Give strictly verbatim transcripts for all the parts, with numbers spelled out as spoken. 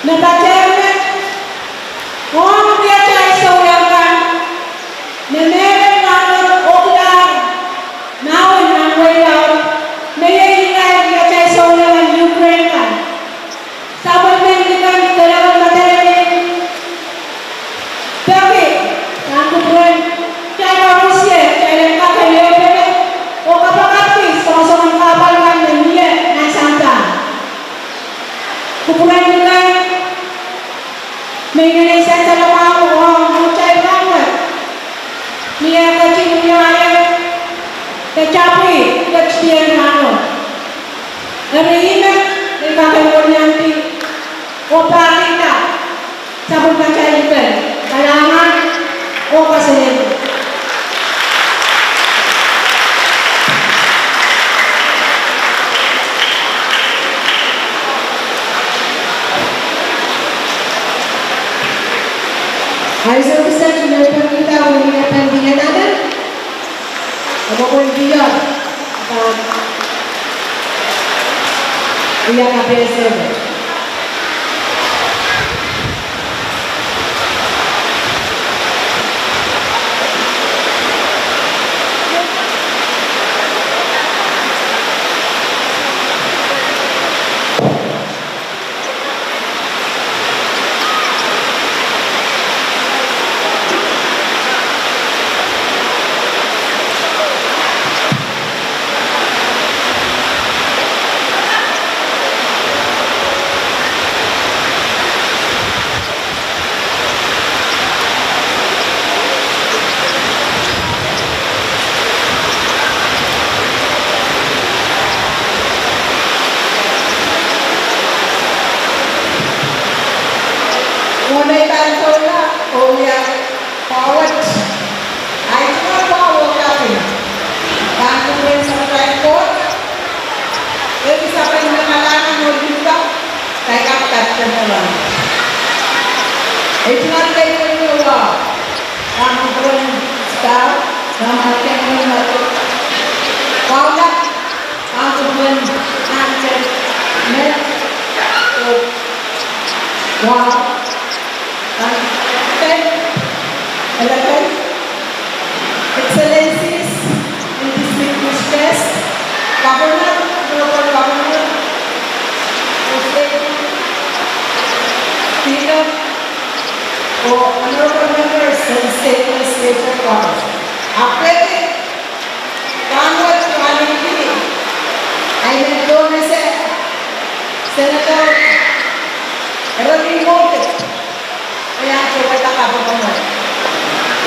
Pahtail met ong riatail souleng kan me mehkot nan okilahr mahwen nan wehi laud, me iei irail riatail souleng en Ukraine kan. Sapwellimen Likan, Delepin Madolenihmw, peki pahn kupwuren kitail koarusie, kitail en kak lelepene oh kapakapki songosongen kahpwal kan me mie nan sampah. Kupwuren Likan, me inenen sansalamwahu ong atail rahnwet, mie ketin wiahiong, de tapwi, de tikitik rahnwet. Eri ihme me I kak en weliandi oh pahkihda sapwellimatail Likan kalahngan oh kaselehlie. Ansou kiset me I pekihda wehwehpen Dianalen, e mwomwen Dion, pahn wia kapehse wet. Mwohn ei pahn sohla oh wia pwahwet, ahi tungoal pwahwet oh kaping, pahn kupwuren sapwtail Koht, peki sapwellime kalahngan oh luhk, kaidehk kapakap en Koht. Ei tungoal kei pwehn wia pahn kupwuren star, pahn kupwuren mado, pwahwet, pahn kupwuren nahnken met oh wau, pahn kupwuren elegant, excellencies and distinguished guests, Governor, Honorable Governor, State Speaker, oh honorable members and state legislature bodies. Ahpw peki rahnwet pwalihdi ahi men donor, Senator Erodi Moses, me iang towehda kapokon wet.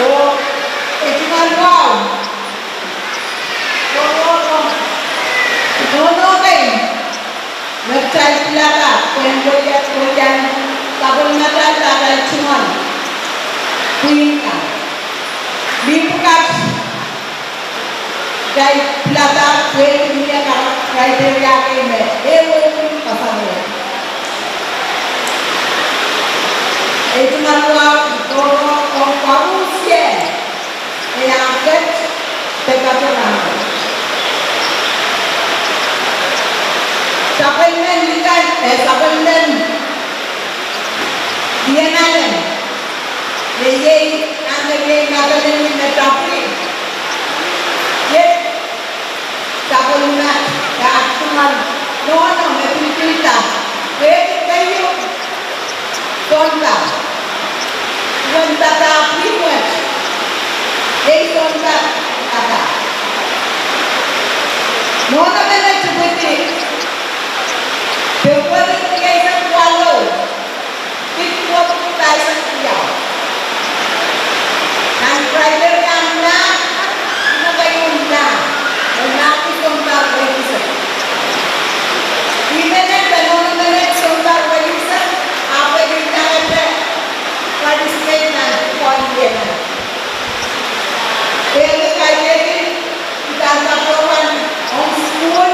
Oh ei tungoal wahu, oh, oh, oh, nohno kei me kitail pilada pwehn welian, welian sapwellimatail, atail tungoal pwihn kan. Mie pwukat kitail pilada pwehn mie criteria kei me ehu ehu kasalehda. Ei tungoal wahu, nohno, ong koarusie me iang ket de patohwan sapwellimen Likan, eh, sapwellimen Dianalen, me iei, nan me iei Madolenihmw me tapwi, iei sapwellime, de tungoal nohno me pilipilda, pwehki keieu sounpar, sounpar pwihn wet, iei sounpar, sounpar. Nohno menet ipwidi February rieisek waluh, ipwidi pahisek riau. Nan criteria en mahk, me keieu mahk, me mahk sounpar welisek. Ih menet, nohno menet sounpar welisek, ahpw e wiahda participate nan koahiek. Peki kaidehkin, I pahn patohwan ong sukuhl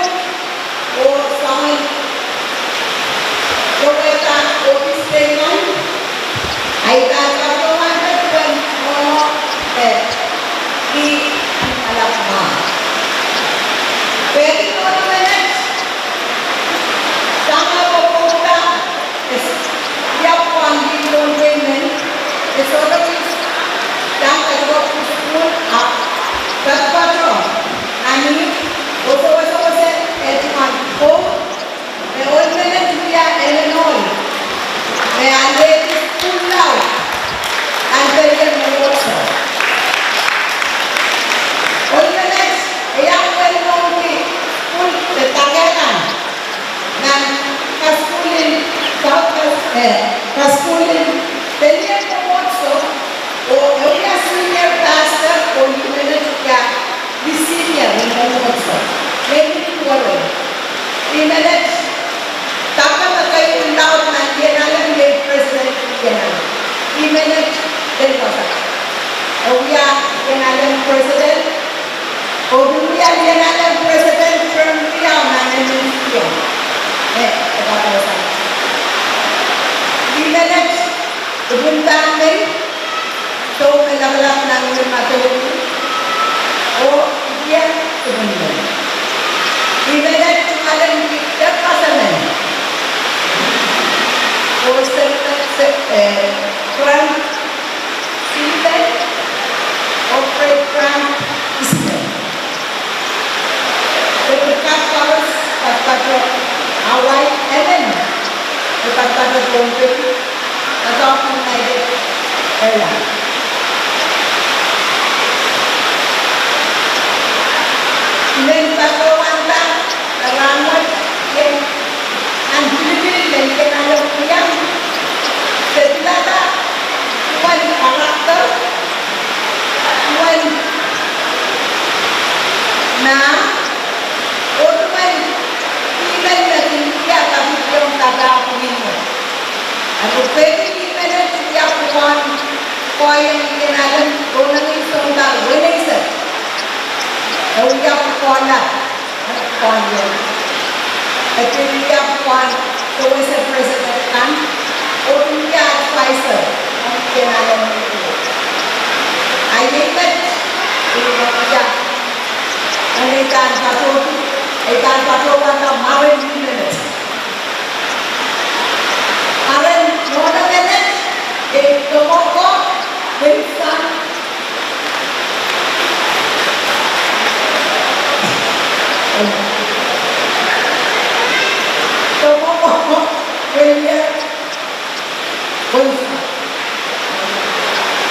oh soangen towehda ohpis teikan, ahi pahn patohwan peki pwehn nohno, eh, ih alap mahk. Peki nohno menet, sang oh pwouda, eh, Eh, pastor en pelien mwomwohdiso, oh e wia senior pastor, oh I menet wia senior en mwomwohdiso. Mehn wihk were. I menet, dahme keieu laud nan Ienalem, iei president en Ienalem. I menet, pil wasa. E wia Ienalem president, oh pil wia Ienalem president term riau nan M N C. Eh, e patohsang. I menet, I pil pahn mei, soh me lapalap nan Ngehn Madauko, oh I pil pahn mei. I menet tungoalenki dek kaselel, oh se, se, eh, Frank Silben, oh Fred Frank Silben. Pil kak koaros padapadahk Hawaii, elen, e padapadahk Pohnpei, doadoahk United Airlines. I men patohwanda rahn wet ien nan pilipil me I menet wia, se pilada duwen character, duwen nah, oh duwen ihmw me kin wia kapikihong padahk wihk. Ahpw pwehki I menet wia pwukoahn koahiek en Ienalem, oh nan sounpar weneisek, e wia pwukoahla koahiek. E pil wia pwukoahn sewese president kan, oh pil wia advisor ong Ienalem. A iei met, I menet wia, oh I pahn patohdo, I pahn patohwanda mwaren I menet. Mwaren nohno menet, eh, Tomoko Wilson. Tomoko William Wilson.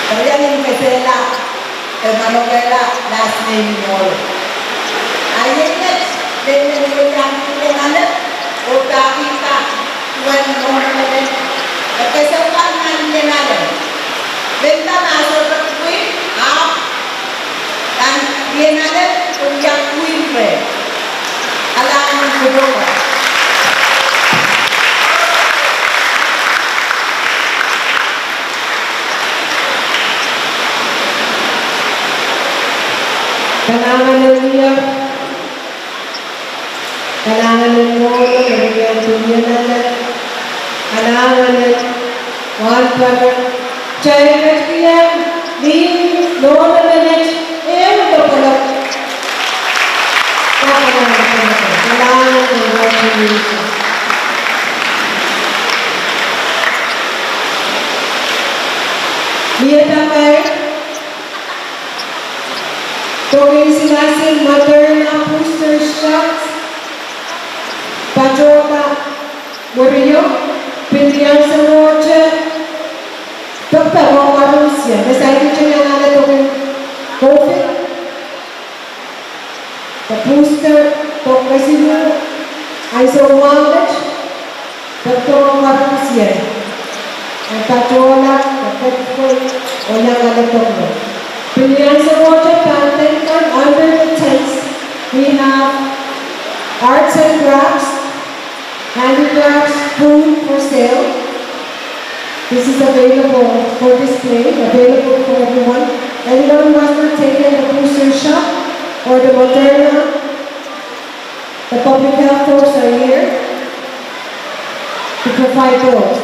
Keriau I men kesehla, eh, manokehla last name nohno. A iei met, lel en Ienalem, oh dahkihda duwen nohno menet, e kesempwal nan Ienalem. Mehnda ma sohte pwuhk, ahpw nan Ienalem, pwuhk reh. Kalahngan en Koht. Kalahngan en Ienalem. Kalahngan en Ienalem, Ienalem. Kalahngan en wahnpoaron. Kitail ketikihong ni nohno menet ehu kapwunod. Kalahngan en wahnpoaron. Mie takai. Tohn silasil Moderna booster shots patohda mwurio, pil ni ansou mwohtail, pekpek ong koarusie me saikinte iang ale tohn COVID. The booster, tohn kesiluh, ansou mwahu met, pekpek ong koarusie. E patohla, e pekpek, oh iang ale pekpek. Pil ni ansou mwohtail pahn pil kan under the tents, we have arts and crafts, handicrafts, food for sale. This is available for display, available for everyone. Anyone who has not taken the booster shot or the Moderna, the public health folks are here to provide those.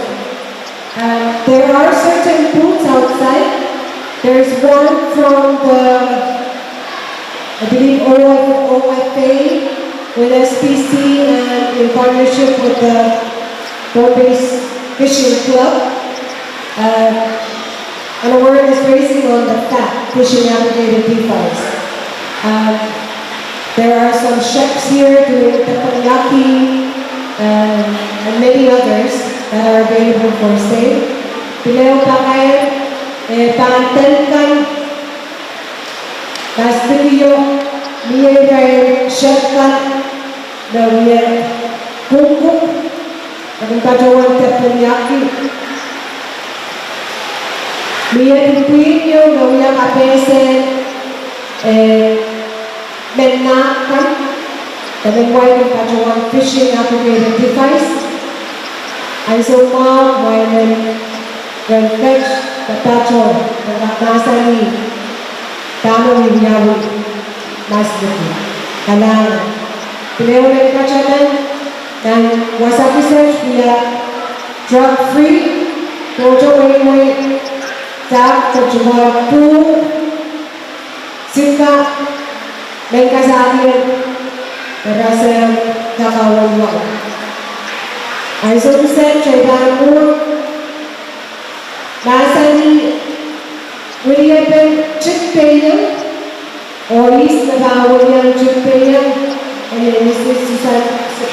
Uh, there are certain booths outside. There's one from the, I believe, O F, O F A with S P C and in partnership with the Pohnpei Fishing Club. Uh, an awareness raising on the FAP, fishing aggregator device. Um, there are some chefs here doing teppanyaki, um, and many others that are available for sale. Pil ehu pakair, eh, pahn pil kan pastikiong, mie irail chef kan, me wia kungkung, Eri patohwan tepel iang ki. Mie pwihn ieu me wia kapehse, eh, men nahk kan, de men wai ni patohwan fishing applicator device. Ansou mwahu, mwahu men ren ket, de patoh, de mahsanih, dahme wiawi, mas liki. Kalahngan. Pil ehu men kataman, nan wasa kiset wia drug free, tohto weiwei, dak, de tungoal pwuhk, sika, men kasalien, de rasehng, de kaweid wai. Ansou kiset, kitail pahn mwur, mahsanih, wiliepen tik peiong, oh ihs me pahn wilian tik peiong, eri Missus Susan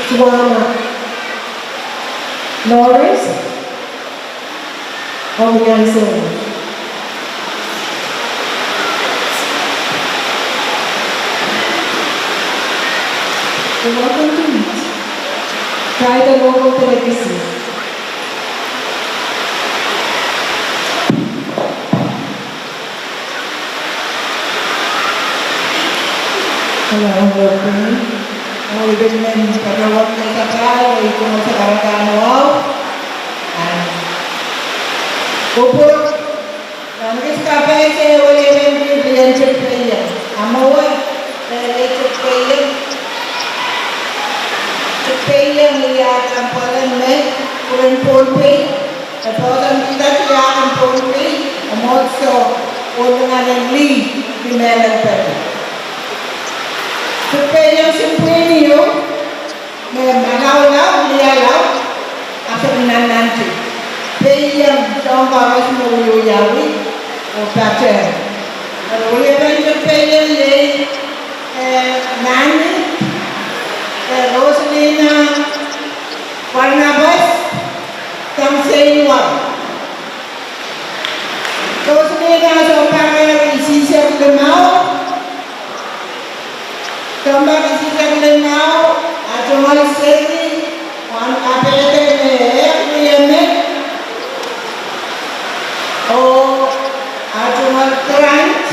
Suwama Lawrence, oh Mianson. You're welcome to eat. Try the local delicacy. Hello, hello, friend. Oh, we've been in Federal Work Day, Sakai, we can also have a wow. And we'll put, and this cafe, say, well, even if we are just playing. I'm over, uh, just playing. Just playing, we are, I'm calling me, we're in Pohnpei. E poason kihda tiahk en Pohnpei, e mwomwohdiso, oh lingan en lih, ni mehlel pene. Sohte peiong sipwin ieu, me malaulau, lialau, ahpw sohte nannanti. Peiong soahng koaros me wiewiawi, oh patehng. Eri wiliepen sohte peiong iei, eh, Nani, eh, Rosalina, Barnabas, Tamseinwar. Rosalina sounpar isihsek limau. Sounpar isihsek limau, ah tungoal Seri, oh kapehde me eh riemen. Oh, ah tungoal Grant.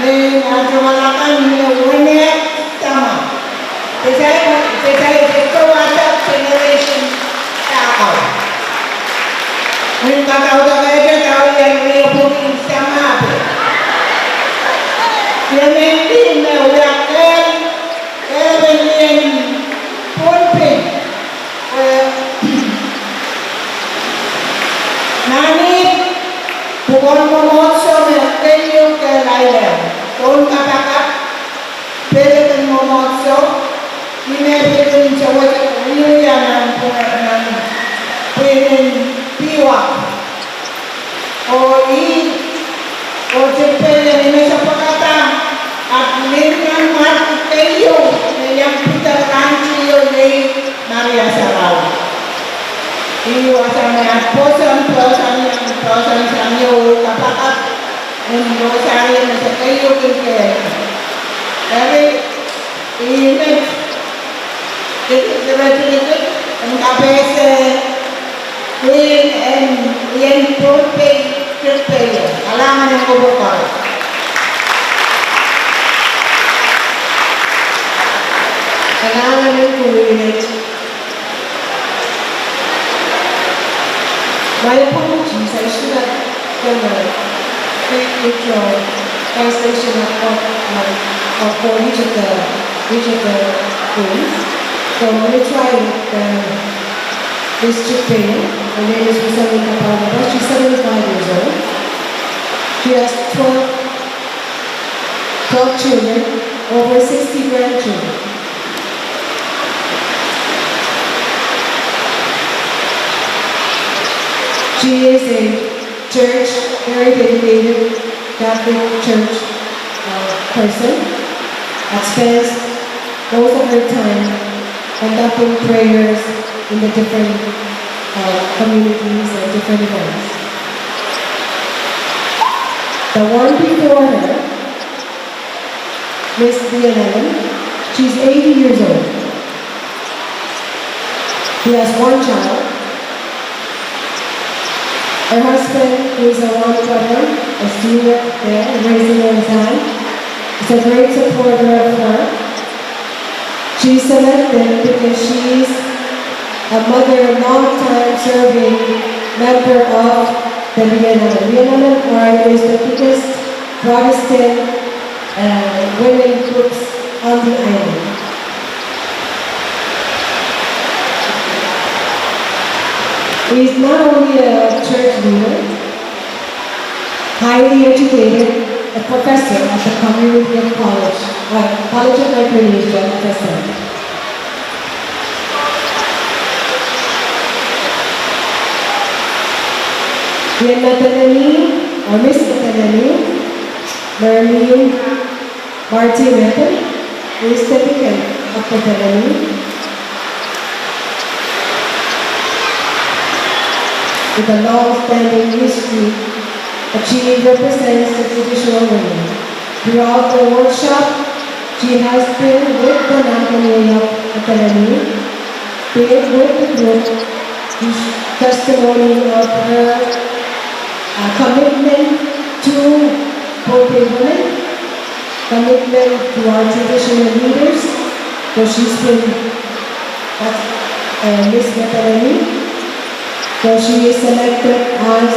Ni ah tungoal akan me wene sama. Sehse, sehse, sehse, wasa generation takau. Ni kadaudokehte dau iang rie pwukin sama pe. Ie men lih me wia kehl, kehl en lih en Pohnpei. Nani, pwukoa mwomwohdiso me keieu kehlail, tohn kapakap, pwehki mwomwohdiso, ih me pwehki sewese wiewia nan pwihn en piwa. Oh ih, oh sohte peiong, ih me sapwakada, ahpw limnan mwarki keieu, me iang pid rahnwet ieu iei Maria Sarawi. Ih wasa me ah pwoson, pwoson, pwoson sang ieu kapakap, en Rosario me se keieu kin kehl. Eri, ih met, ih, ih, ih, en kapehse, pwihn en, en Pohnpei, sohte peiong. Kalahngan en kupwur koaros. Kalahngan en kupwur inet. My apologies, I should have done a quick intro translation of, of, of, for each of the, each of the rooms. So I'm gonna try with, uh, Miss Chipeo. Her name is Rosalinda Barnabas. She's seventy-five years old. She has twelve, twelve children, over sixty grandchildren. She is a church, very dedicated Catholic church, uh, person that spends most of her time conducting prayers in the different, uh, communities and different events. The one before her, Miss Leah Allen, she's eighty years old. She has one child. Her husband, who is a one brother, a student there, raising his hand, is a great supporter of her. She selected because she is a mother, a long-time serving member of the Lianamen. Lianamen, or is the biggest Protestant uh, women groups on the island. He is not only a church leader, highly educated, a professor at the Community of College, uh, College of Micronesia, F S M. Ien Madolenihmw, or Miss Madolenihmw, Merlin Martin Meppel, who is the deacon of Madolenihmw, with a long-standing history, but she represents the traditional women. Throughout the workshop, she has been with the Nahnken Ieiok Academy, been with the group, testimony of her, uh, commitment to Pohnpei women, commitment to our traditional leaders, because she's been, uh, Miss Madolenihmw, so she is selected as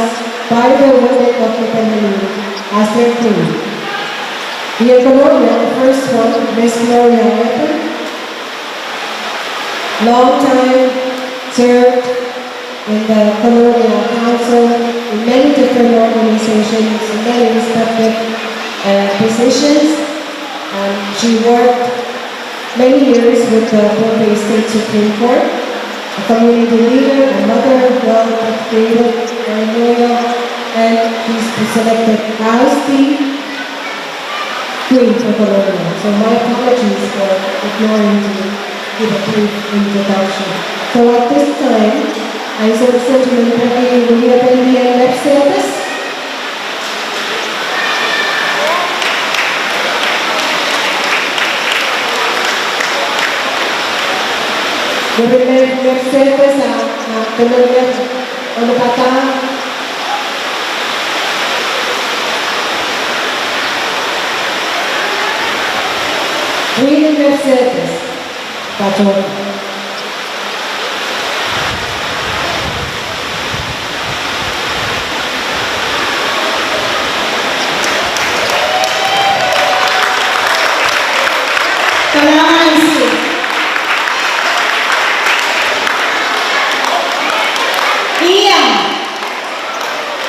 by the women of Madolenihmw as their queen. Ien Kolonia, the first one, Miss Gloria Weapon, long time served in the Kolonia Council, in many different organizations, in many respected, uh, positions. And she worked many years with the Pohnpei State Supreme Court, a community leader, a mother, well-educated, a lawyer, and she's been selected as the Queen for Kolonia. So my apologies for ignoring to give a brief introduction. So at this time, I shall send Member William Mercedes. William Mercedes, ah, ah, William Mercedes. William Mercedes. Pato. Kalahngan en Sises. Ih,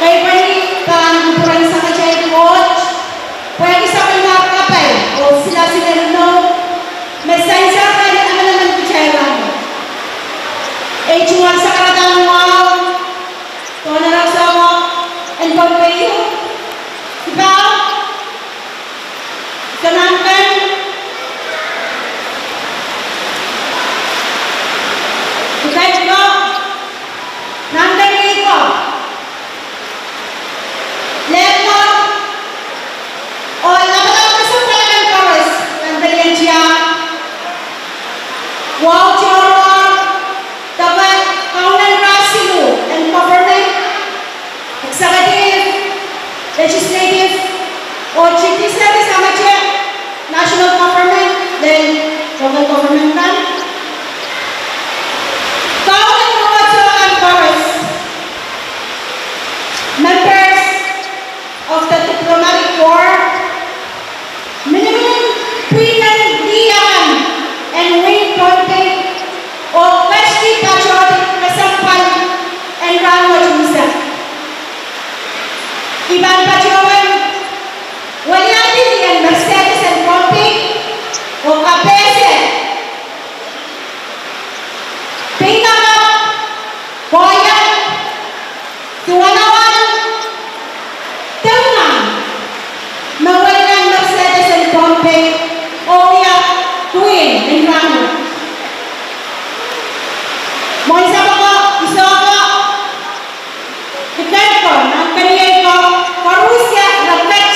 kaipweni pahn kupwuren Samatail Koht, pwehki sapwellimomwi kapai oh silasil en mour me sansal rehn emenemen kitail rahnwet. Ei tungoal sakaradahn wahu, Donor of Soho en Pohnpei, Sipau, Sonahnken, Sipetko, Nahnken Iko, Lehpmor, oh lapalap kesempwal akan koaros nan pelien tiahk, wahu tohrohr, dahme kaunen rahn siluh en government, executive, legislative, oh judiciary samete, national government, lel local government kan. Kaunen mwomwohdiso kan koaros, members of the diplomatic corps, minimin pwihnen lih akan en wehin Pohnpei, oh ketdi patohdi kesempwal en rahnwet unsek. I pahn patohwan weliandi lih en Mercedes en Pohnpei, oh kapehse peinakapw, koahiek, suwanawan, dengmang, me weliandi Mercedes en Pohnpei, oh wia Queen en rahnwet. Mwohn sapwko, I sohte, I ketko, Nahnken Iko, koarusie re ket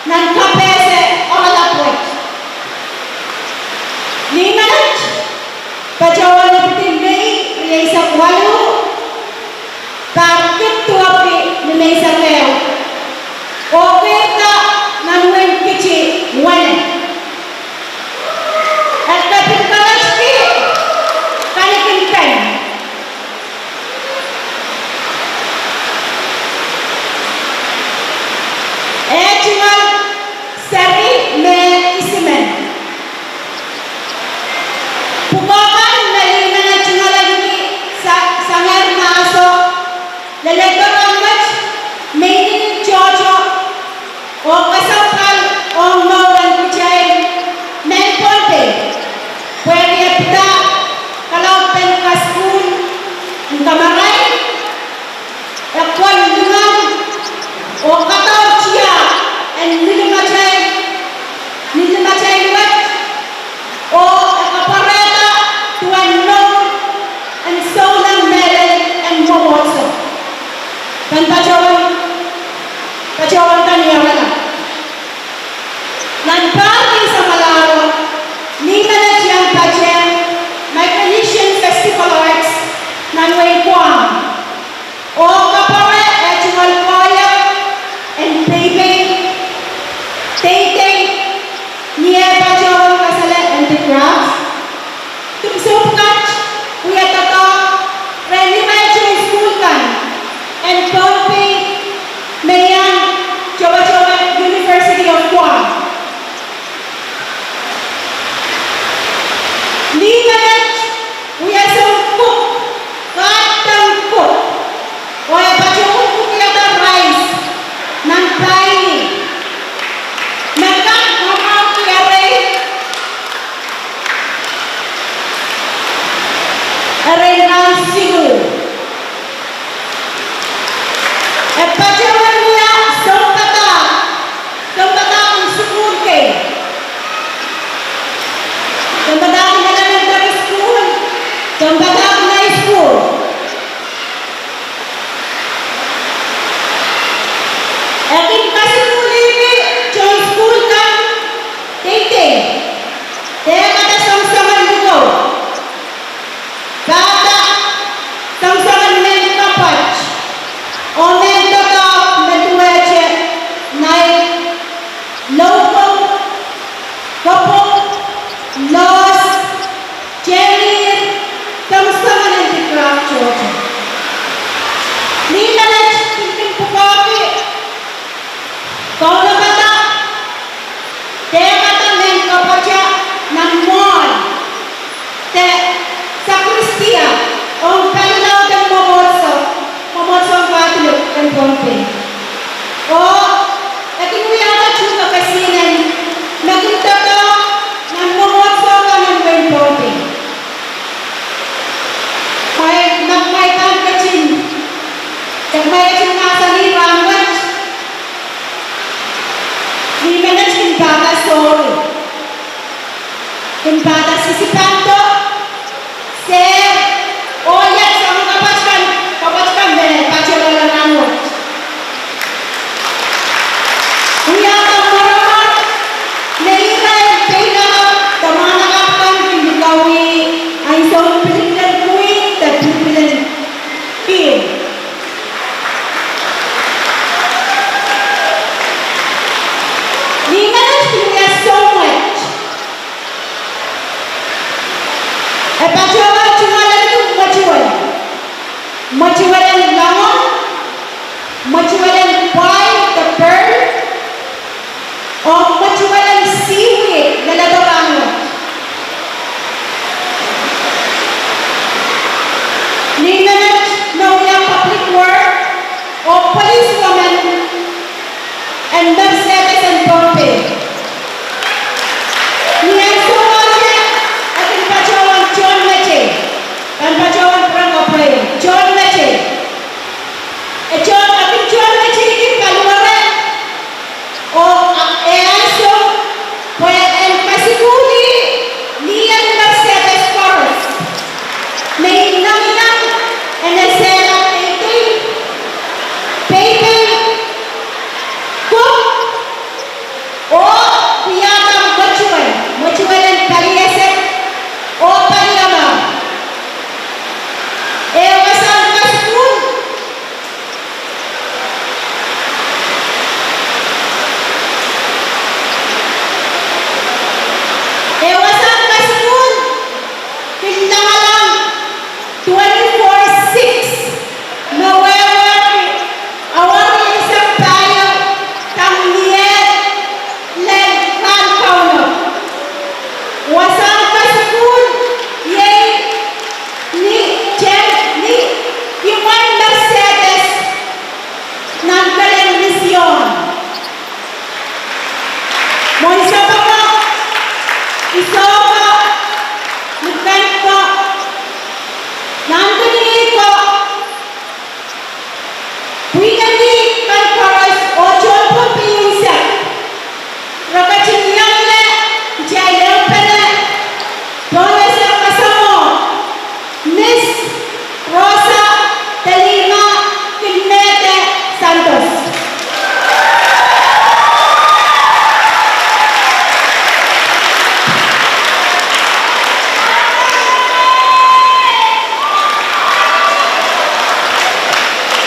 nan kapehse oaralap wet. Lih menet, patohwan ipwidi Mei Waluh, par kid duwepki ni menseng ehu, oh keirda nan wehin Kiti wene. E kepit kalatki kanikin pen. E tungoal seri me isimen. Pwukoa kan me lih menet tungoal ahneki sa-, sangehr mahso, leledo rahnwet, me inenen tohto, oh kasapahl ong mour en kitail mehn Pohnpei, pwehki e pida kalaudpen kasukuhl en kamarain, e kol lingan oh kadaur tiahk en lihlimatail, lihlimatail wet, oh e kapwarehda duwen mour en souleng mehlel en mwomwohdiso. Pahn patohwan, patohwan kan iarala. Nan pahr ni samwalahro, lih menet I pahn patehng Micronesian Festival Arts nan wehin Guam. Oh kapware eh tungoal koahiek en peipei, deidei, ni eh patohwan kasale handicrafts. Dipwisou pwukat wia doadoahk rehn imwatohn sukuhl kan en Pohnpei me iang towetowe University of Guam.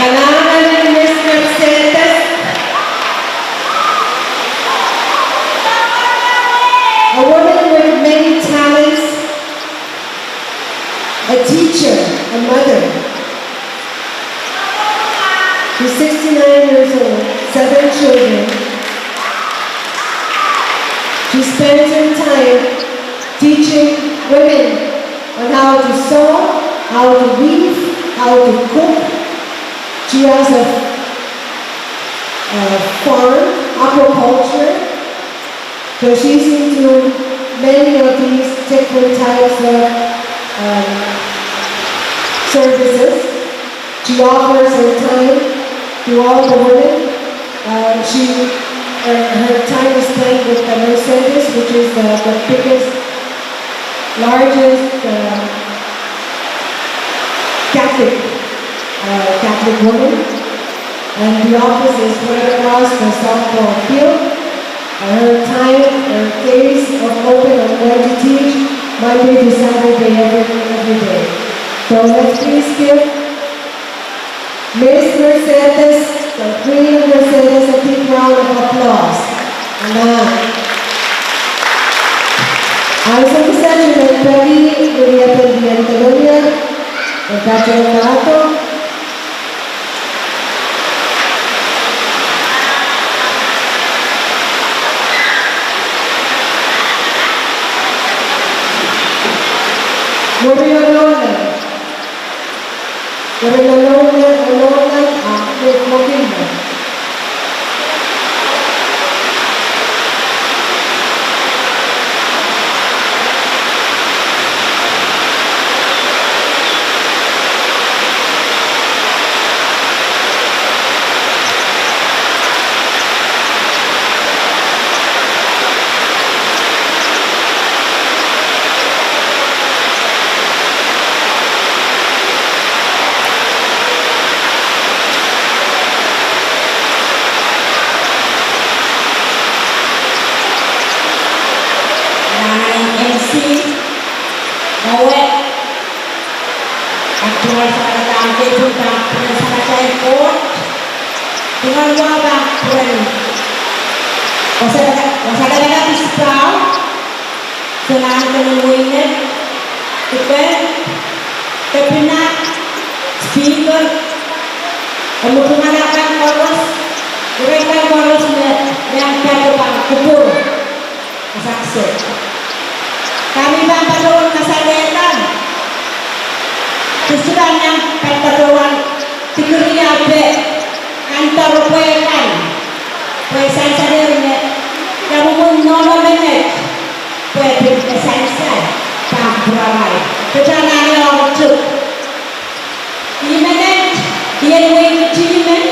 Kalahngan en Miss Mercedes, a woman with many talents, a teacher, a mother. She's sixty-nine years old, seven children. She spends her time teaching women on how to sew, how to weave, how to cook. She has a, a farm, aquaculture. So she's into many of these different types of, um, services. She offers her time to all the women. Uh, she, her, her time is spent with the Mercedes, which is the, the biggest, largest, uh, Catholic, uh, Catholic woman. And the office is right across the softball field. Her time, her days of open are going to teach Monday to Saturday every, every day. So let's please give Miss Mercedes, the Queen of Mercedes, a big round of applause. Amen. Ansou kiset I men peki William Anthony Colonia, en patohwan mahto. Mwuri Olonlen. Mwuri Olonlen, Olonlen, ah, Mwuri Olonlen. Nan M C, Mowe, Ak tungoal sangete pahn ketin pahn pwurehng sangete Koht. Tungoal wau pahn pwurehng wasa, wasa katakat isipahu, soangen Kenen Weinet, Speaker, Speaker, oh mwurin tungoal kan koaros, irail kan koaros me, me iang pahn pahn kupwur. Asakse. Kami pahn patohwan kasalehda. Kitail pahn iang pahn patohwan dikiri ape, kan doaropwe kan. Pwe sansal eri me, ia mwomwen nohno menet. Pwe pil sansal, pahn pwurala. Pwe tana ne oartuk. Dih menet, dih en wehi dih men,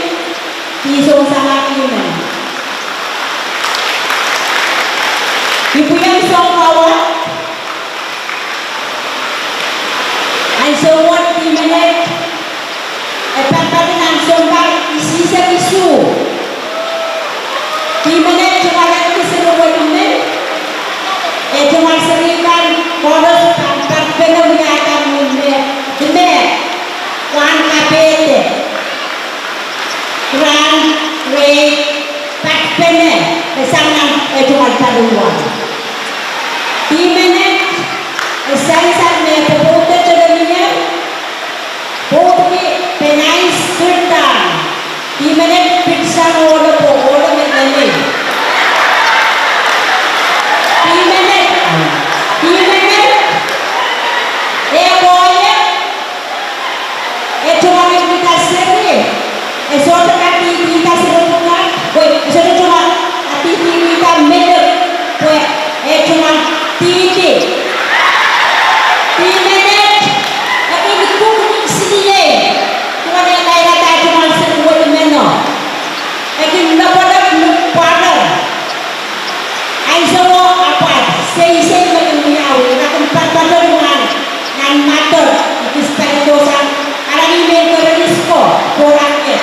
dih sounsamah dih men. Ipwien sounkawa, ansou wet dih menet, e patpato nan sounpar isihsek isuh. Dih menet tungoal ekis en wehi men, e tungoal seri kan koaros pahn patpene wiahda mwohn me, me, wahn kapehde. Rahn, rehi, patpene, me sang nan e tungoal paliwar. Dih menet, e sansal me pwopwoudte Jeremia, pwopwoudki Penais Sirdan. Dih menet pitsang ohlo pwe ohlo me neni. Dih menet, dih menet, e koahiek, e tungoal kihda seri, e sohte kadihdihda seri pwukat, wait, e sohte tungoal kadihdihda medek, pwe e tungoal dihdi. Dih menet, e kin kuk nin siliei, tungoal kairada tungoal seri wet meno. E kin lopwolopw ni pwarada. Ansouo apwal, seisei me kin wiawi, ira kin patpato nan, nan mator, ekis palido sang, ara ni men kerenisko, korak e.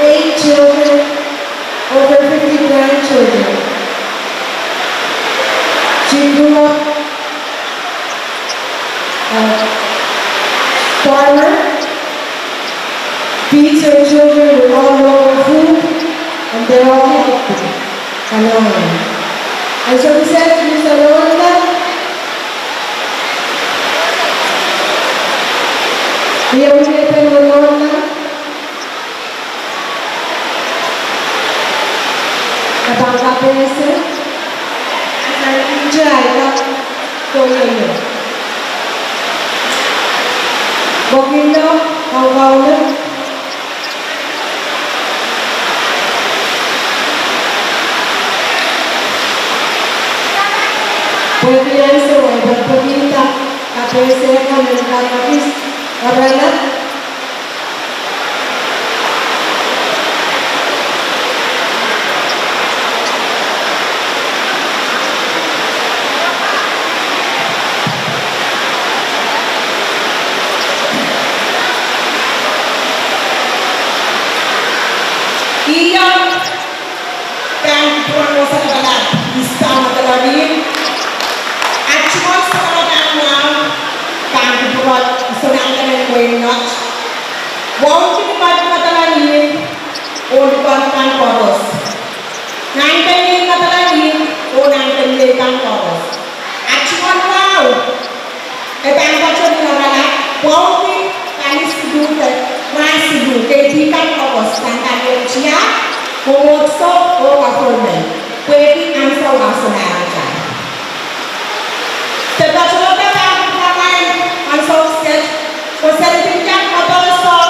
eight children, over fifty grandchildren. She grew up a farmer, feeds her children with all local food, and they're all healthy. Kalahngan. Ansou kiset, Mister Lowenthal. Ia wiepen Lowenthal? Kataun kapehse. Jaika. Koyoyo. Pwekida, kaukaulip. Pwehki ansou wet, pwekida kapehse kan en kapakis, orala. Io, pahn kupwuramwahu sapwalap Easter Madolenihmw. At tungoal sapwalap mwahu, pahn kupwuromwahu soangen wehin Nott. Wauneki Madolenihmw, oh likoar kan koaros. Nahnken Madolenihmw, oh nahnken kan koaros. At tungoal wahu, e pahn patohwan orala, wauneki pali siluh de mwahl siluh, de pihkan koaros, pahn pahn iang tiahk, mwomwohdiso oh government, pwehki ansou ah soangen atail. De patohda pahn kupwuramwahu ansou kiset, oh seri pihkan koaros, oh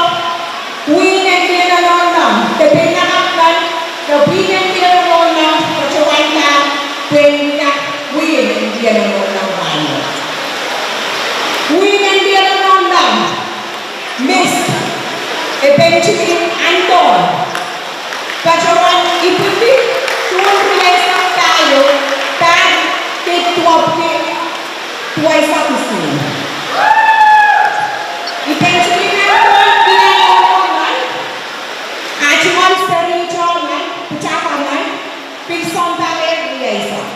Wien en Dihpene Nohnomw, de peinakapw kan, de Wien en Dihpene Nohnomw, patohwan pahn pwehki Wien en Dihpene Nohnomw rahn wet. Wien en Dihpene Nohnomw, Miss, e Benjamin Anton, patohwan ipwidi June rieisek pahieu, pahn kid duwepwiki duweisek isuh. I Benjamin Anton, Dihpene Nohnomw, ah tungoal seri tohn, pwutako men, pil sounpar rieisek.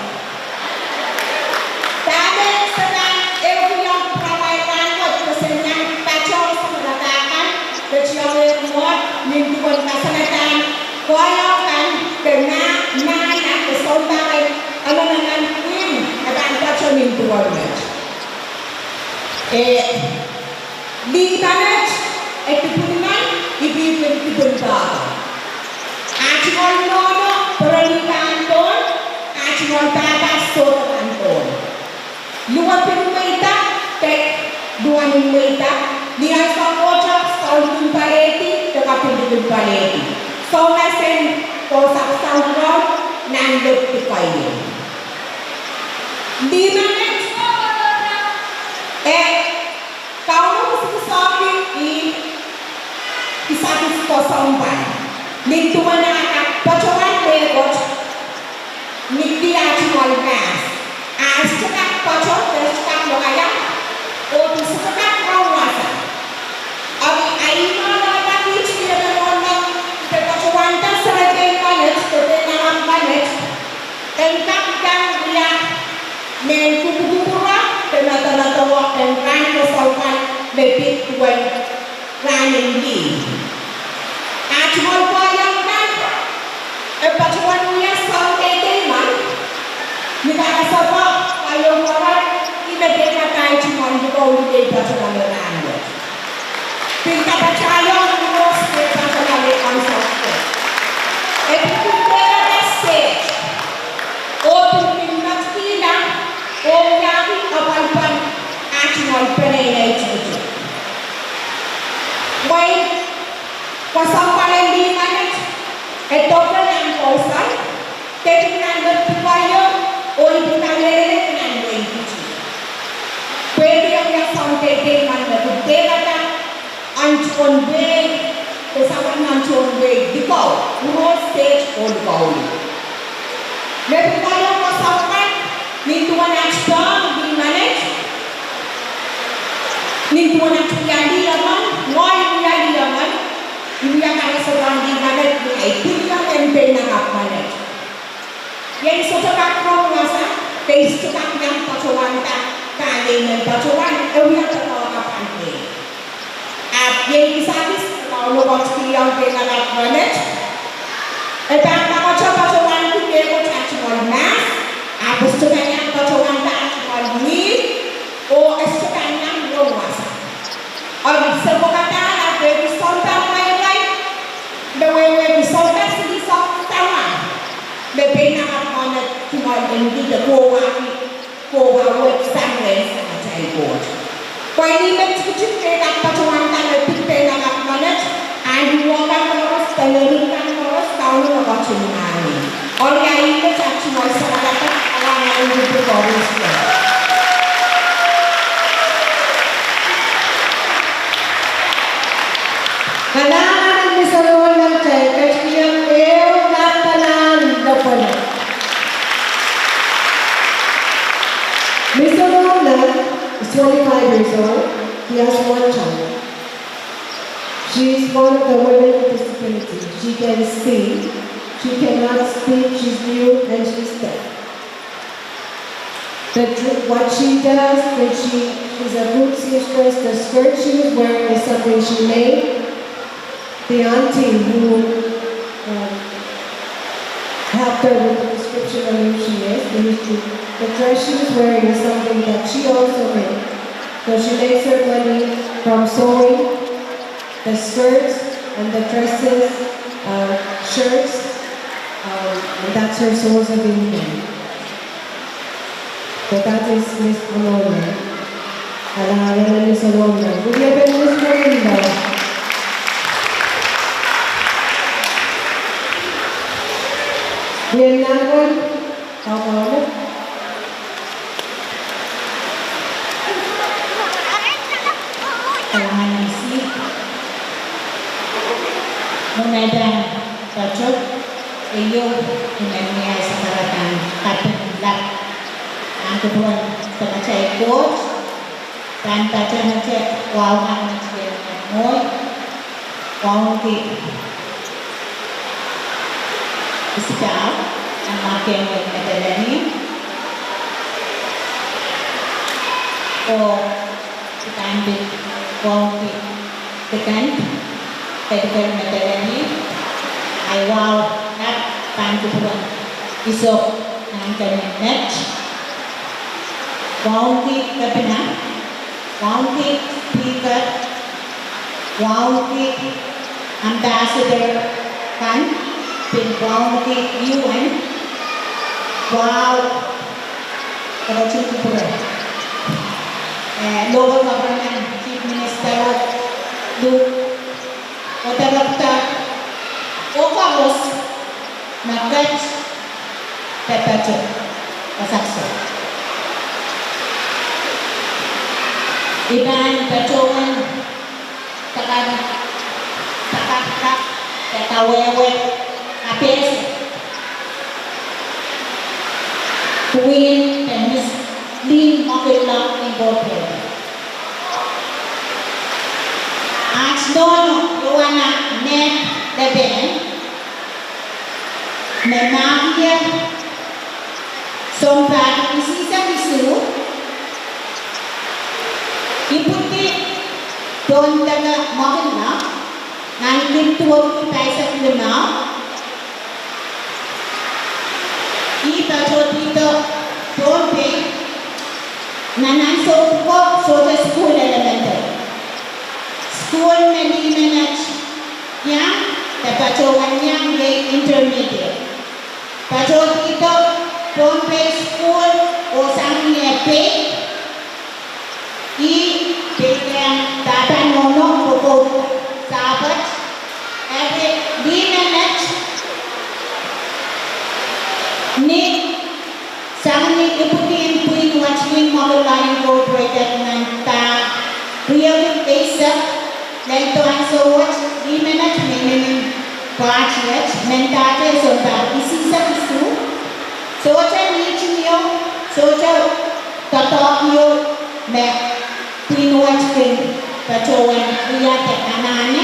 Dahme se pahn ehukihong kupwuramwail rahn wet, koasoia patehng sapwellimen kan, de tiahk en mwohd, nin duwen kasalehda koahiek kan, de ma, ma, de sounpar en emenemen pwihn, e pahn patoh nin duwen met. E, lih menet, e dipwilimen, ipwihpwin dipwin pahpa. Ah tungoal nohno, Perenida Anton, ah tungoal pahpa, Sohte Anton. Luhwepin mweida, de luhwen mweida, ni ansou mwohtail, soun kin pwalehdi, de kapindipin pwalehdi. Soumwahu en, oh sap soun raun, nan lipdi keieu. Lih menet, e, Kauno kisakisohki ih, kisakis koasoandi. Nin duwen ah kak patohwan mehkot, ni lih ah tungoal mahs. Ah sohte kak patoh, de sohte kak lokaia, oh de sohte kak rong wasa. Eri, ah ih me lokaia kiht Dihpene Nohnomw, de patohwanda serepein menet, de peinakapw menet. En kak iang wia mehn kupwukupwure de medemedewe en rahn koasoandi me pid duwen rahn en lih. Ah tungoal koahiek kan, e patohwan wia soun deidei men, ni karasepe, koahieu koaros, ih me dehpa atail tungoal likouli me patohwan me rahn wet. Pil kapatahiong Uros me patohwan me ansou kiset. E pil pil dehpa stage. Oh pil pil matkihla, oh wiahki apwalpwal ah tungoal peneinei tikitik. Mwein, koasoandi en lih menet, e doke nan kousoan, de pil nan lipdi keieu, oh ipwidi nan lelehng nan wehi Fiji. Pwehki e wia soun deidei men me pil dehpada, ahn tohn wehi, de sapwellimen tohn wehi, likou, Uros stage oh likouli. Me pil koahieu koasoandi, nin duwen at pahn lih menet, nin duwen at wia lih emen, ngehi wia lih emen, I wia karasepe en lih menet, Pwiliong en pein lakapw menet. Ien sohte kak rong wasa, pwe I sohte kak iang patohwanda, kahlei men patohwan, e wia patohwan pahn me. Ahpw ien kisakis, kauno patohwan pwiliong pein lakapw menet. E pahn kak patohwan patohwan ki mehkot at mwohn Mahs, ahpw e sohte kak iang patohwanda at mwohn Ngih, oh e sohte kak iang rong wasa. Eri se pwekada ahpw pwehki sounpar mweimwei, me wehwehki sounpar silihsek duwau, me pein lakapw menet kumwail en kihda kohwahki, kohwahwehki sang rehn Samatail Koht. Pwe ni me tikitik pein lakapw patohwanda me pid pein lakapw menet, ahn duwau kan koaros, de mehn kan koaros, Kauno me ketin mahsanih. Eri ahi me tati mwohn Samatail Koht, awa nan en dupe koaros. Kalahngan en Miss Olola, kitail ketikihong ehu lapalahn lapalap. Miss Olola is twenty-five years old. She has one child. She is one of the women with disability. She can see. She cannot speak. She's mute and she's deaf. The dr-, what she does, when she, she's a good seamstress, the skirt she was wearing is something she made. The auntie who, um, helped her with the description of who she is, the history, the dress she was wearing is something that she also made. So she makes her money from sewing the skirts and the dresses, uh, shirts, um, and that's her source of income. So that is Miss Olola. Kalahngan en Miss Olola. Wiepen Miss Melinda. Wien nan wet, kaukaulip. Kalahngan en Sises. Mwohn ahi pahn patoh, ehu I men mie sakaradan kaping lap ahn kupwuren Samatail Koht, pahn patohwante wahu kan me I en mwowe, wauneki Isipau, nan Mahkengwei Madolenihmw, oh I pahn pil wauneki Dikon Pedikeri Madolenihmw, ahi wahu lap pahn kupwuren Iso Nahnken en Met, wauneki Kepina, wauneki Speaker, wauneki Ambassador kan, pil wauneki U N, wahu, ketin kupwure, eh, Local Government Chief Minister Luke, oh director, oh koaros me ket de patoh kasakso. I pahn patohwan pakada, pakada, de kawehwe, kapehse pwihn de Miss Lynn Mokillo Incorporated. Aht nohno Luana Mehn Lepehn, me mahkihong sounpar isihsek isuh, ipwidi pohn deke Mokillo, nan kin duwepwiki pahisek limau. I patohdido Pohnpei, nan ansou pwuko sohte sukuhl elementary. Sukuhl me lih menet iang, de patohwan iang iei intermediate. Patohdido Pohnpei sukuhl oh sang ni eh peik, I peikihong pahpa nohno pwuko Sapwet, eri lih menet, ni sang ni ipwidi en pwihn wet Lynn Mokillo Incorporated nan pahr riekid eisek, lel dohn ansou wet, lih menet me I men pwahtihong, mendahte sounpar isihsek isuh, sohte mihting ieu, sohte doadoahk ieu me pwihn wet kin patohwan wia de anahne,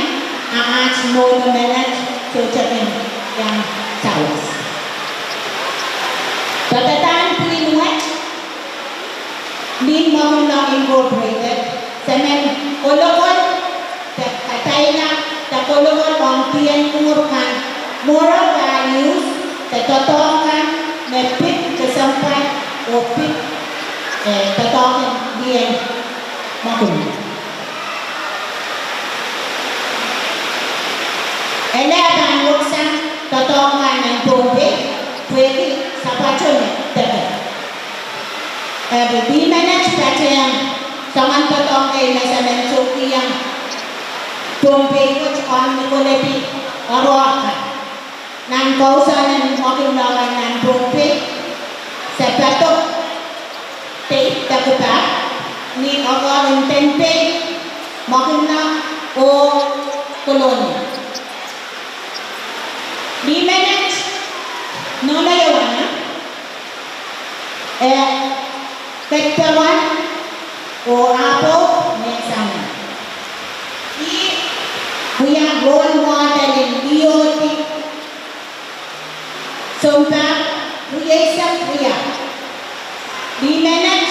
a aht nohno menet sohte kin Iang sawas. Doadoahk en pwihn wet, Lihn Mokinla Incorporated, se men kolokol de kadaila de kolokol ong pien mwuhr kan, moral values de doadoahk kan me pid kesempwal oh pid, eh, doadoahk en Lihn Mokinla. Ele pahn weksang doadoahk kan en Pohnpei, pwehki sapwatone deke. Eri, lih menet patehng soangen doadoahk kei me se men sohte iang Pohnpei wet ong ni koledi oaroahk kan. Nan kousoan en Mokinla kan nan Pohnpei, se padok de, de kipahr ni oaroahk en Pohnpei, Mokinla oh Kolonia. Lih menet, nohno iowana, eh, kedewan oh apou me sang. Ih wia role model en Liohdi, sounpar rieisek wia. Lih menet,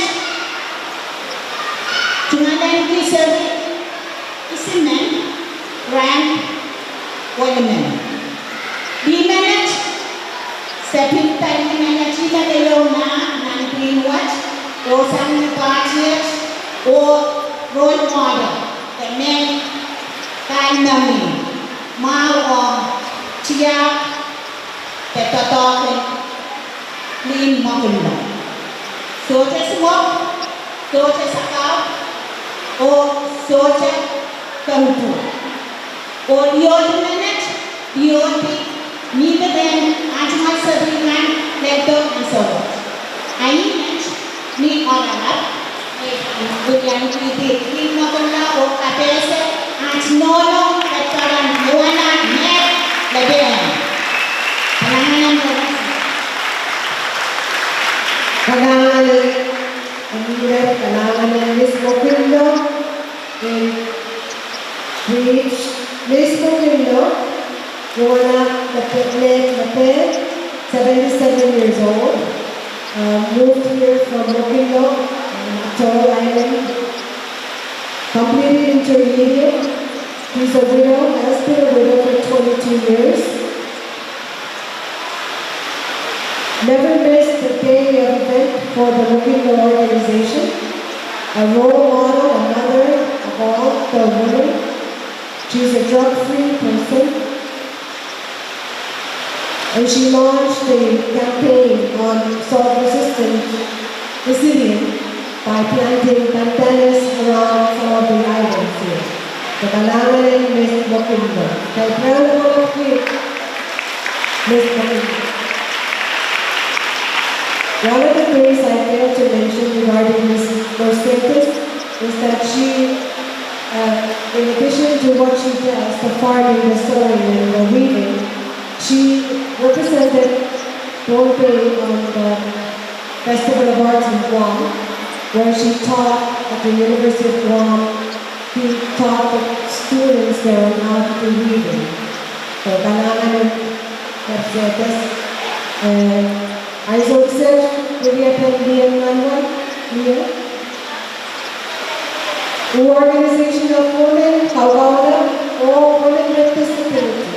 tungoalenki seri isimen, ran welimen. Lih menet, se pid pali menet ih me keieu nah nan pwihn wet, oh sang ni pahtiet, oh role model, de me kaimami, mwahu ong tiahk de doadoahk en Lihn Mokinla. Sohte sumwok, sohte sakau, oh sohte kempu. Oh Liohdi menet, Liohdi, ni peden ah tungoal seri kan, lel dok ansou wet. A ih met ni oaralap, eh, William Lihn Mokinla oh kapehse aht nohno, patohwan iowana, me, lepin. Kalahngan en, kalahngan en, kalahngan en Miss Mokinla. Miss Mokinla, iowana me pil, me pil, seventy-seven years old, uh, moved here from Mokinla, um, Atoll Island, completed intermediate. She's a widow, has been a widow for twenty-two years. Never missed a day of event for the Mokinla organization. A role model, a mother of all the women. She's a drug-free person. And she launched a campaign on salt resistant resilient by planting pandanus around some of the islands here. Kalahngan en Miss Mokinla. Kaipwurehng lokolok ki Miss Mokinla. One of the things I failed to mention regarding Miss Mercedes is that she, uh, in addition to what she does, the farming, the sewing, and the weaving, she represented Pohnpei on the Festival of Arts in Guam, where she taught at the University of Guam. She taught the students there on how to do weaving. So, kalahngan en Mercedes, eh, ansou kiset, wiliapen Lien Nanwel, Lien. Organization of Women, Kaukaula, oh Women with Disability.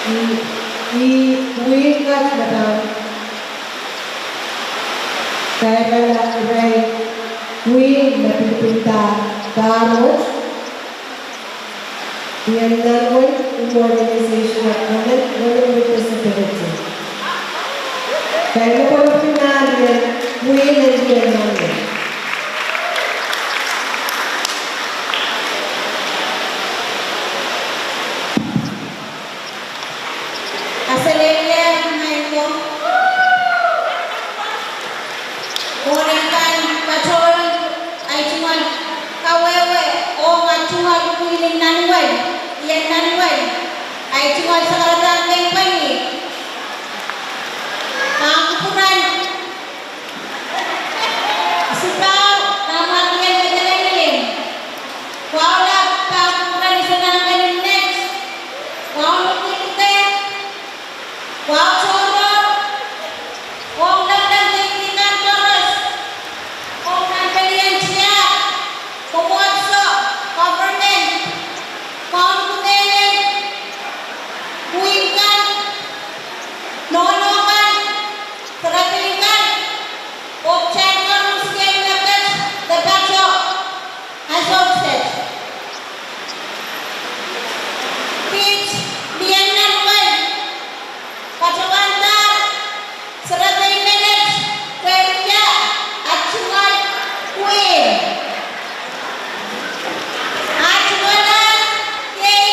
Ih, ih, wihk kat me pahn kairala irail wihk me pil pil da, da wet. Lien Nanwel, Organization of Women, Women with Disability. Kairala pwolopki nah Lien, wihk en Lien Nanwel. Kaselehlie, maing ko. Mwohn ei kan patohwan, ei tungoal kawehwe, oh ma tungoal Queen Nanwel, Lien Nanwel, ei tungoal sakaradahn mehn pwehn ih. Ahpw kupwuren Wahu tohrohr ong lamalam kei kan koaros, ong nan pelien tiahk, mwomwohdiso, government, kaun kumehnen, pwihn kan, nohno kan, serepein kan, oh kitail koaros iei mepwukat de patoh. Ansou kiset, kiht mie nan wei patohwandahr serepein menet, pwehki ah tungoal Queen. Ah tungoal kei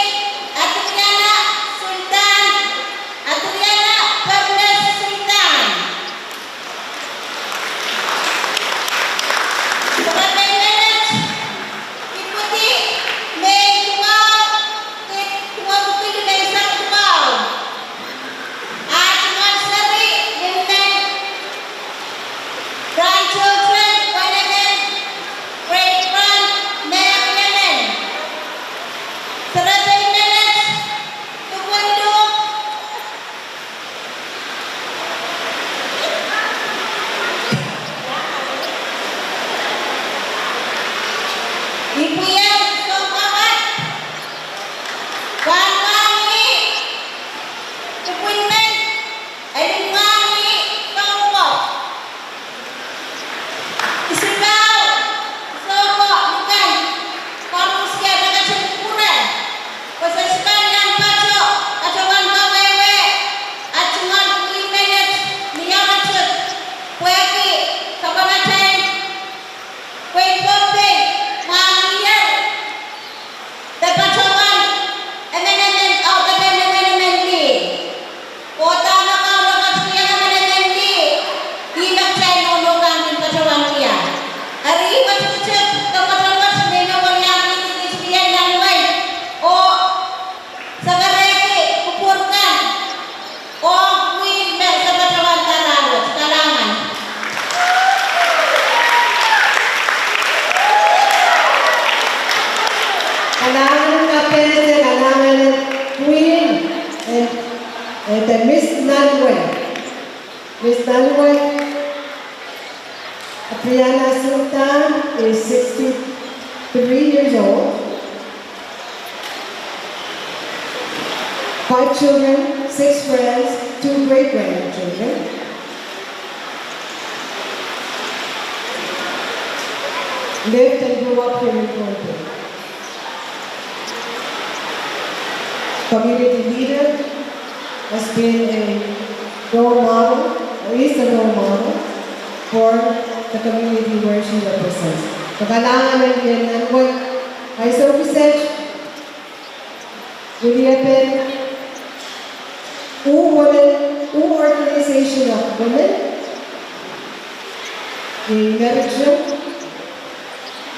Adriana Sultan, Adriana Perles Sultan. Serepein menet, ipwidi Mei duwau, ipwidi duwau, ipwidi Mei sang duwau. Ah tungoal seri, emen, grandchildren, wenemen, great grand, me emen. Serepein menet, ipwidi ipwidi sounpapah, pahn mwahngih ipwidi men, elimwahngih sounpwong. Isipau, sounpwong, ni kan, koaros iei rekete pwure. Pwe se sohte pahn iang patoh, patohwan kawehwe ah tungoal Queen menet ni aramas, pwehki sapwellimatail wehi Pohnpei, mwahngih ie de patohwan emenemen, audepen emenemen lih. Oh dahme Kauno ketikihong emenemen lih, ih me kitail nohno kan kin patohwan wia. Eri, patohwan, patohwan, patohwan, me ih me pwuriamwei kiht mie nan wei, oh sakarehki kupwur kan ong Queen me se patohwandahr rahnwet. Kalahngan. Kalahngan kapehse, kalahngan Queen, eh, eh, de Miss Nanwei. Miss Nanwei, Adriana Sultan is sixty-three years old. Five children, six friends, two great grandchildren. Lived and grew up here in Pohnpei. Community leader, has been a role model, or is a role model, for the community where she represents. Kalahngan en Nanwei, ansou kiset, weliepen Wu Women, Wu Organization of Women, iei meritim,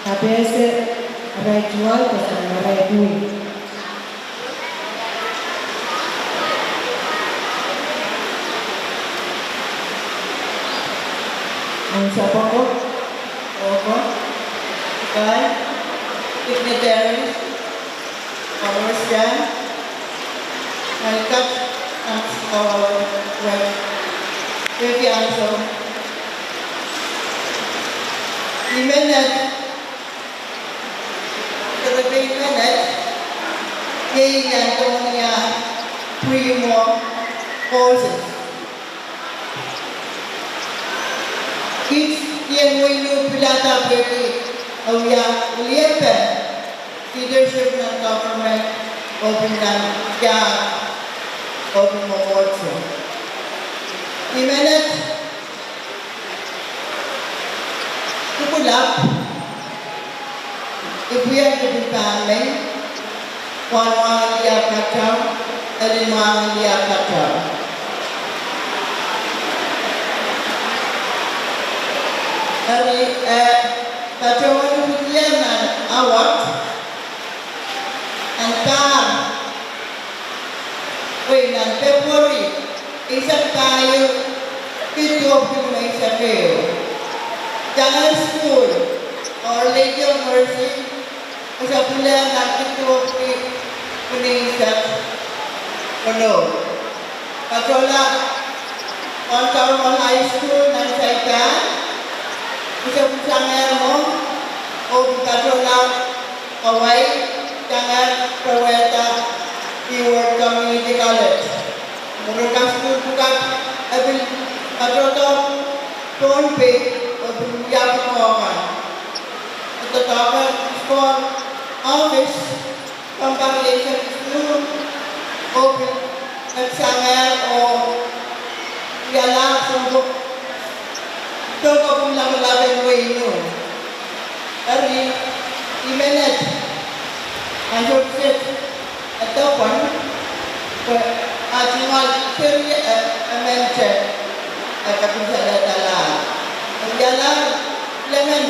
kapehse arail tungoal, koasoia arail wei. Ansou pwukat, oh pwukat, dignitaries, Commissioner, Malkat, Council, Wek, Wek Council. I menet, serepein menet, iei iang tohn ia pwihmwo courses. Kiht iang wehio pilada pwehki e wia weliepen leadership nan government, oh pil nan tiahk, oh pil mwomwohdiso. I menet kupwulap, ipwidi pil pahn mei, pwahn mwahngih lih patau, elimwahngih lih patau. Eri, eh, patohwan ipwidi nan award en pahr, wei nan February, eisek pahieu, kid duwepwiki limeisek ehu. Tangen sukuhl, Our Lady of Mercy, wasa pwulehng nan kid duwepwiki limeisek weneu. Patohla ong Town Hall High School nan Saipan, pwe I pil sang ehr mwo, oh pil patohla Hawaii, sang ehr powehda Leeward Community College. Mwurin kasukuhl pwukat, e pil patohdo Pohnpei, oh pil wia pwukoa kan. E doadoahk ehr office, Compact Relations School, oh pil sang ehr oh wialahr sounko-, sonkopwung lapalap en wehin Nuh. Eri, I menet, ansou kiset, e dopwon, pwe a tungoal seri, e, e mehn te, e kapwung salehda lahr. E wialahr, lemon,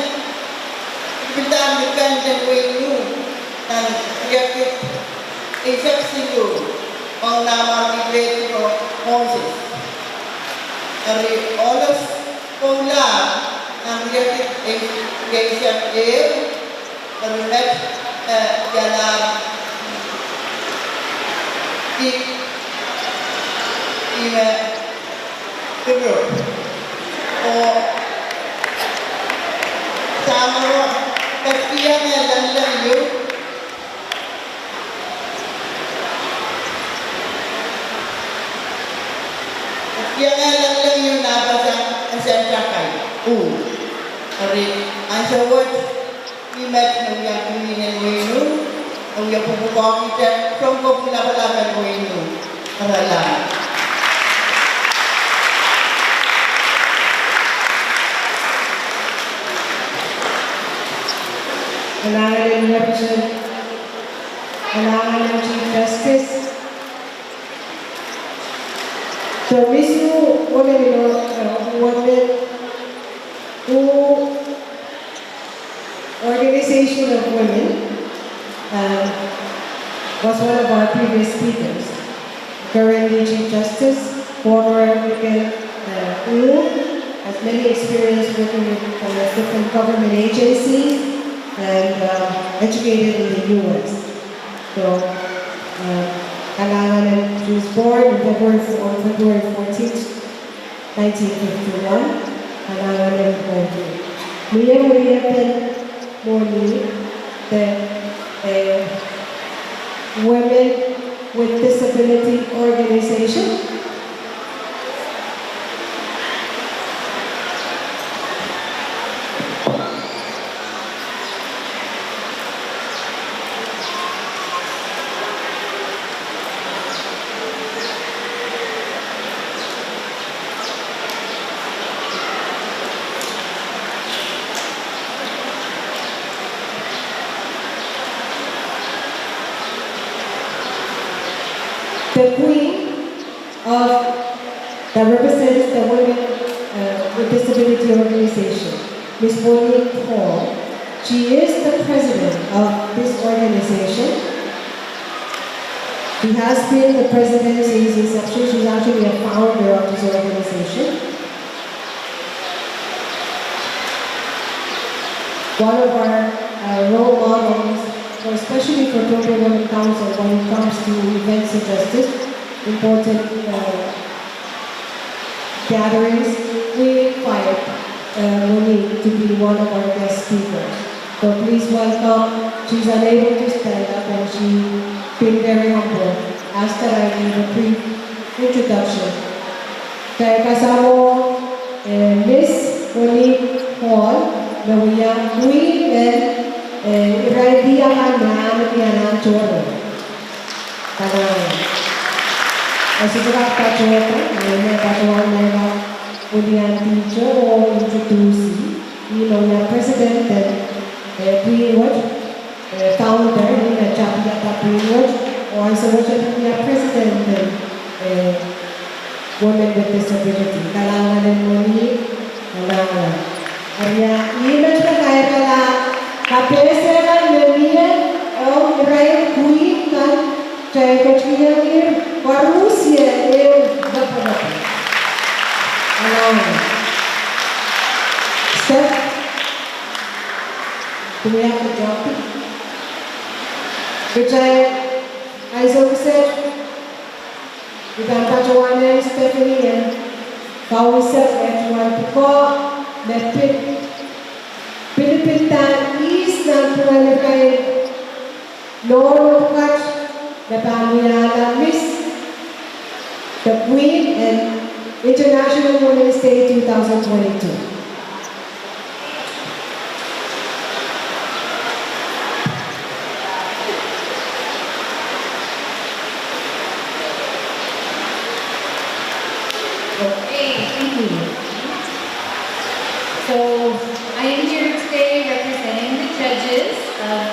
pil pahn likan en wehin Nuh, nan riekid eisek siluh, ong Nahmwar Kibet oh Moses. Eri ohl koula, nan riekid eisek ehu, eri met, e, wialahr, I, I me, Group. Oh samworo, ketikihong eh lengleng ieu. Ketikihong eh lengleng ieu nan pasang, e sehse kai. Uh. Eri, ansou wet, I met me wia Queen en wehin Nuh, me wia pwupwukoahkihte sounpwong lapalap en wehin Nuh. Kalahngan. Kalahngan en Representative, kalahngan en Chief Justice. So, Miss Wu, women in, uh, women who Organization of Women, um, was one of our previous speakers. Currently Chief Justice, former Republican, uh, who has many experience working with, uh, different government agencies and, uh, educated in the U S. So, uh, kalahngan en, she was born in February, on February fourteenth, nineteen fifty-one, kalahngan en Moni. Mie mwuriepen Moni, the, eh, Women with Disability Organization. The Queen of, that represents the Women, uh, with Disability Organization, Miss Monique Hall. She is the president of this organization. She has been the president since inception. She's actually a founder of this organization. One of our, uh, role models, for, especially for Pohnpei Women Council when it comes to events such as this, important, uh, gatherings, we invite, uh, Monique to be one of our guest speakers. So please welcome. She's unable to stand up and she's been very humble. Ask that I give a brief introduction. Kitail kasamwo, eh, Miss Monique Hall, me wia Queen en, eh, irail diakan me ahnekian ahn Toro. Kalahngan. E sohte kak patohdo, e men patohwan mehla wiliandi te oh introduce ih, ih me wia president en, eh, pwihn wet, eh, founder, ih me tapihada pwihn wet, oh ansou wet ih me wia president en, eh, Women with Disability. Kalahngan en Monique, kalahngan. Eri ih me kitail kairala kapehse kan me mie ong irail Queen kan, kitail ketikihong irail koaros ehu lapalap. Kalahngan. Step. Kitail ansou kiset I pahn patohwanohng Stephanie en kausek, eh, duwen pwukoa me pil, pilipil pahn ihs nan pwungen irail. Nohno pwukat me pahn wiahla Miss, the Queen, en International Women's Day two thousand twenty-two. Okay, thank you. So, I am here today representing the judges of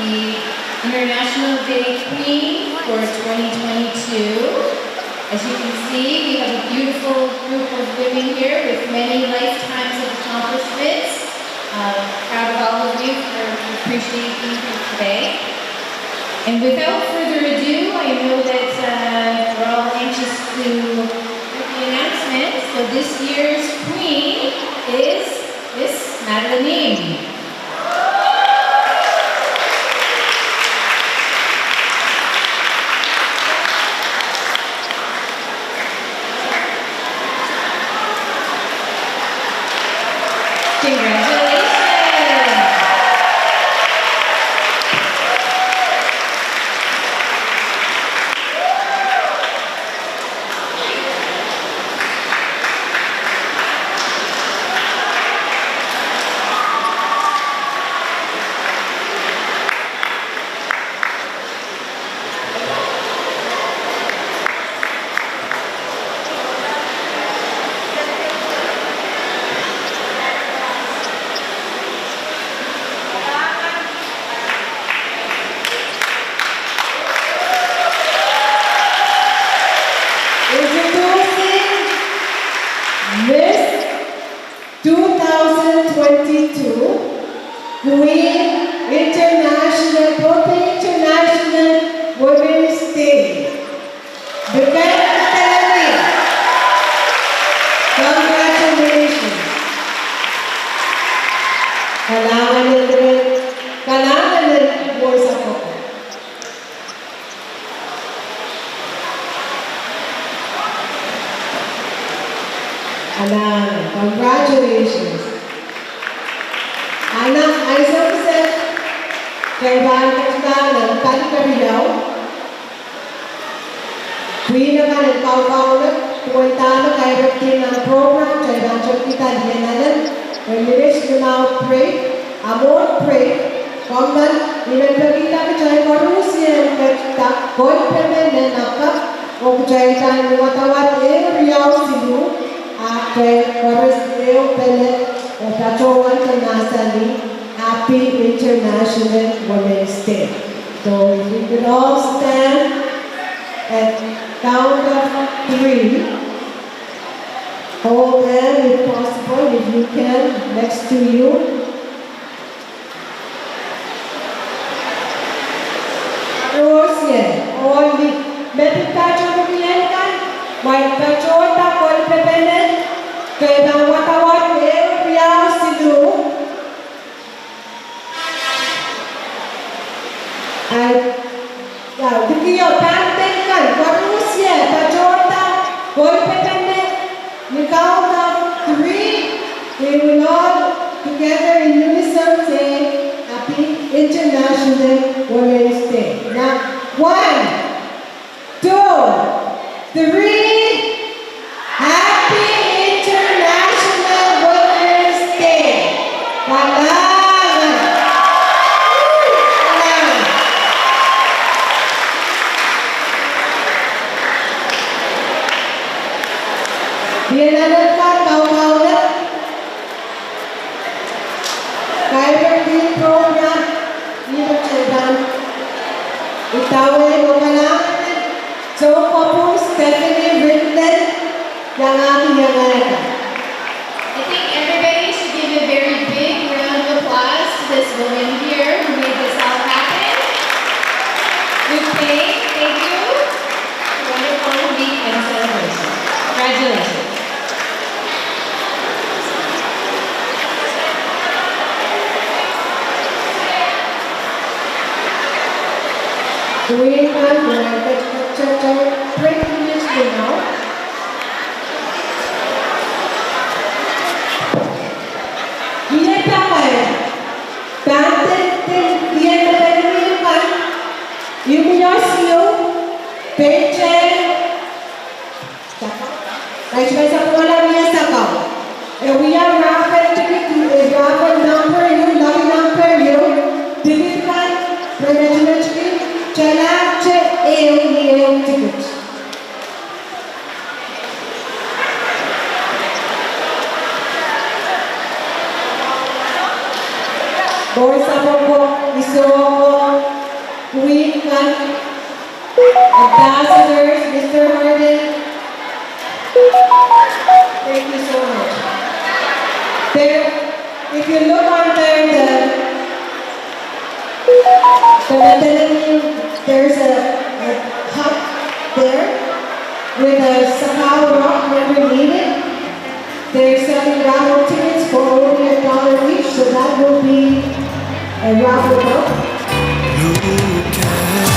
the International Day Queen for twenty twenty-two. As you can see, we have a beautiful group of women here with many lifetimes of accomplishments. Uh, proud of all of you for, we appreciate you here today. And without further ado, I know that, uh, we're all anxious to make the announcement. So this year's queen is Miss Madeline Ng. Congratulations. Introducing Miss two thousand twenty-two Queen International, Pohnpei International Women's Day. Begin standing. Congratulations. Kalahngan en, kalahngan en Moses Koko. Anna, congratulations. Anna, I so said, kaibanketkan nan pali keriau. Pwihn akan en kaukaunop, duwen dahme kairek nan program, kaibanketkan Lian Allen, en minit limau break. A mwohn break, komw men, I men pekihda kitail koarusie en ketido kolpepene, ma kak, oh kitail pahn wadawad ehu riau siluh, a kitail koaros ehu pene, oh patohwan mahsanih, Happy International Women's Day. So if we could all stand at count of three. Hold them if possible, if you can, next to you. Koarusie, oh ni, me pil patohdo kitail kan, mwail patohda kolpepene, kitail pahn wadawad ehu riau siluh. Ai, ia, likio, pahn pil kan, koarusie, patohda kolpepene, ni count of three, we will all together in unison say, Happy International Women's Day. Now, one, two, three, Happy International Women's Day. Kalahngan. Kalahngan. Lian Allen, kaukaunop. Kairek program, ni patohwan. Idawehn oh kalahngan, Soukohpo Stephanie Ridley, iangahki iangahki. I think everybody should give a very big round of applause to this woman here who made this all happen. With Pei, thank you. Wonderful week and celebration. Congratulations. Duwe kan, duwe kan, duwe kan, duwe kan. Ahpw sapwungala wia sakau. E wia raffle ticket, eh, raffle number ehu, lucky number ehu, ticket kan, re metemetki, tala te ehu ni ehu ticket. Board sapwung ko, Mister Woko, Queen kan, Ambassadors, Mister Harding. Thank you so much. There, if you look on there, the, the Madolenihmw, there's a, a hut there with a sakau rock underneath it. They're selling raffle tickets for only a dollar each, so that will be a raffle draw.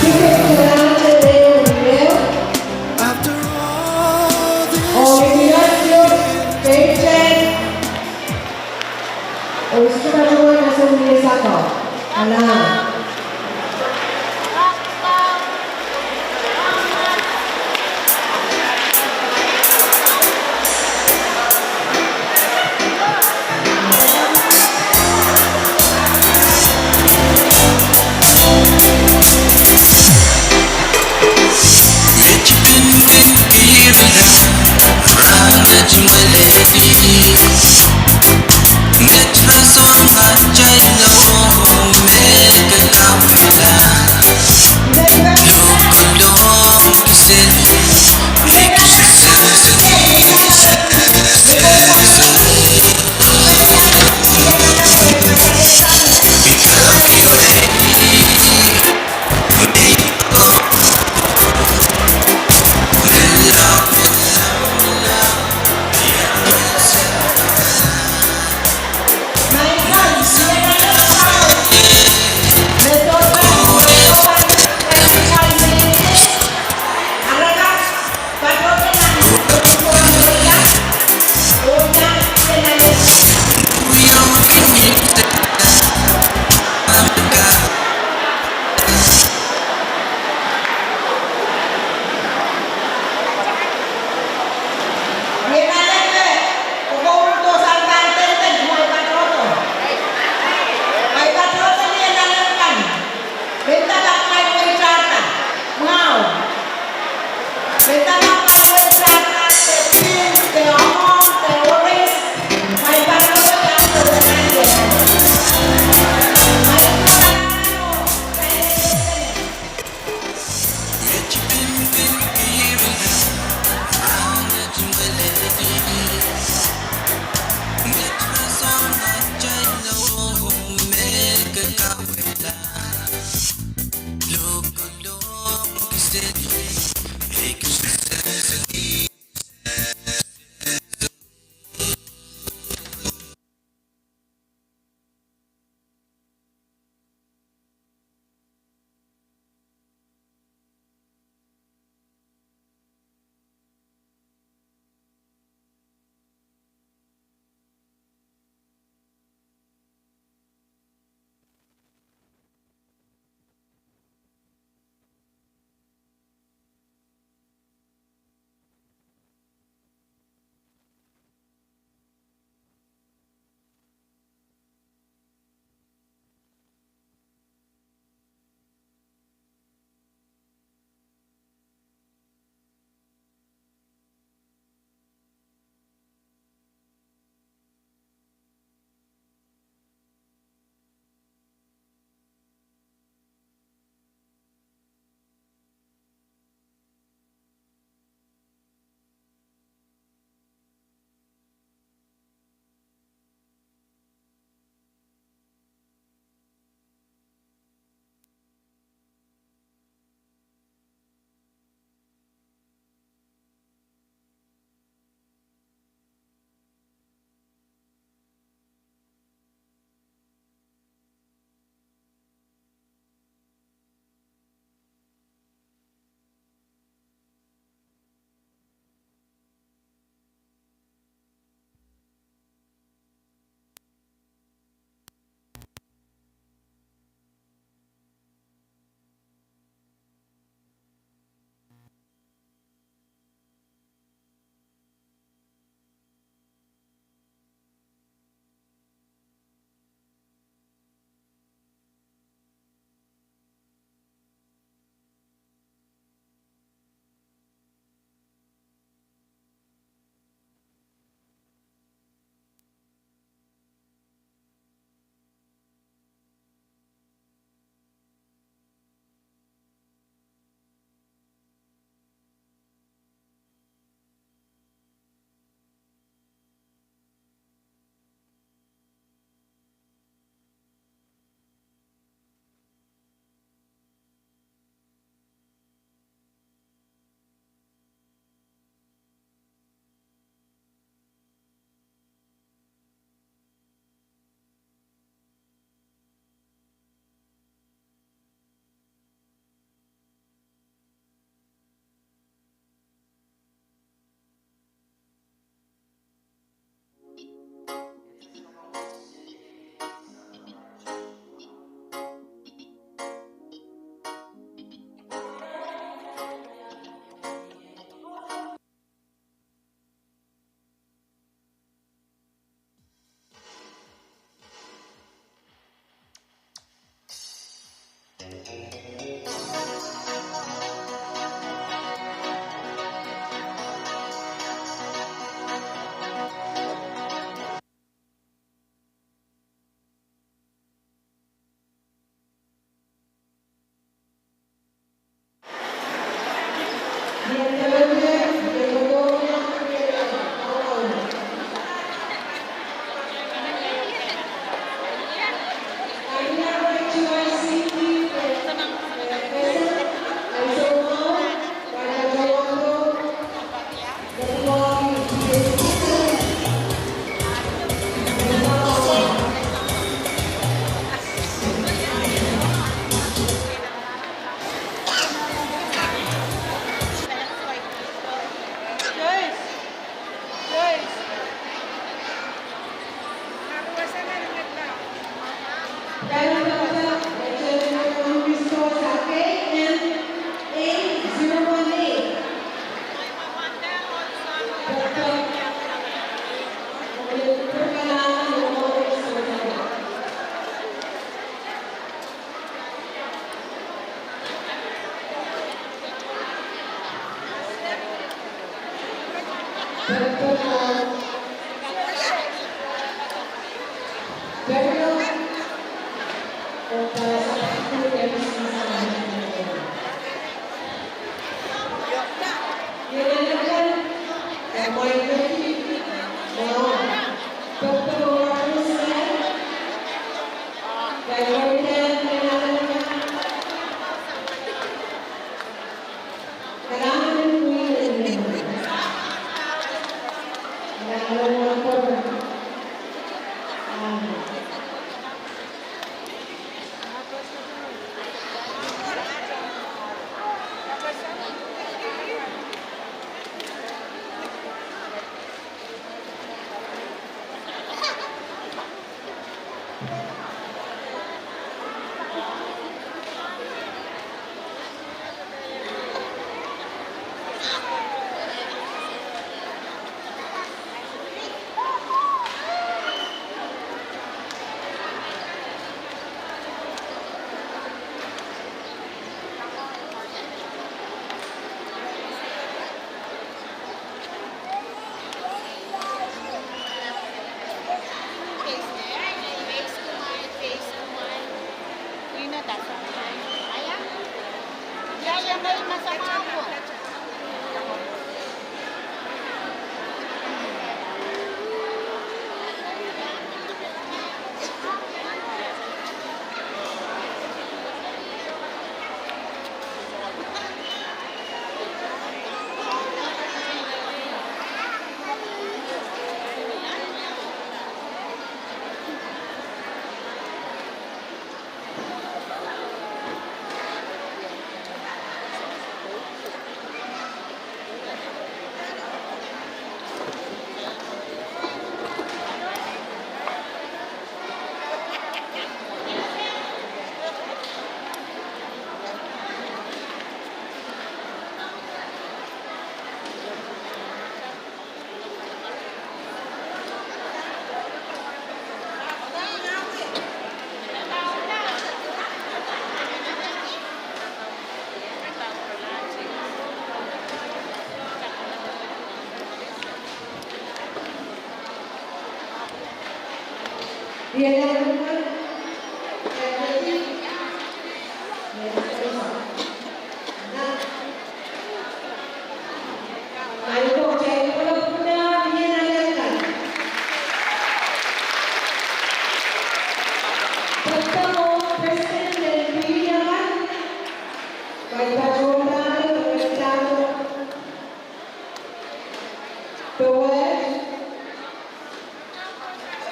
Ticket ko tala te ehu ni ehu. Oh, if you guys feel paycheck, oh, it's too much work, I said, yes, I thought. Alah.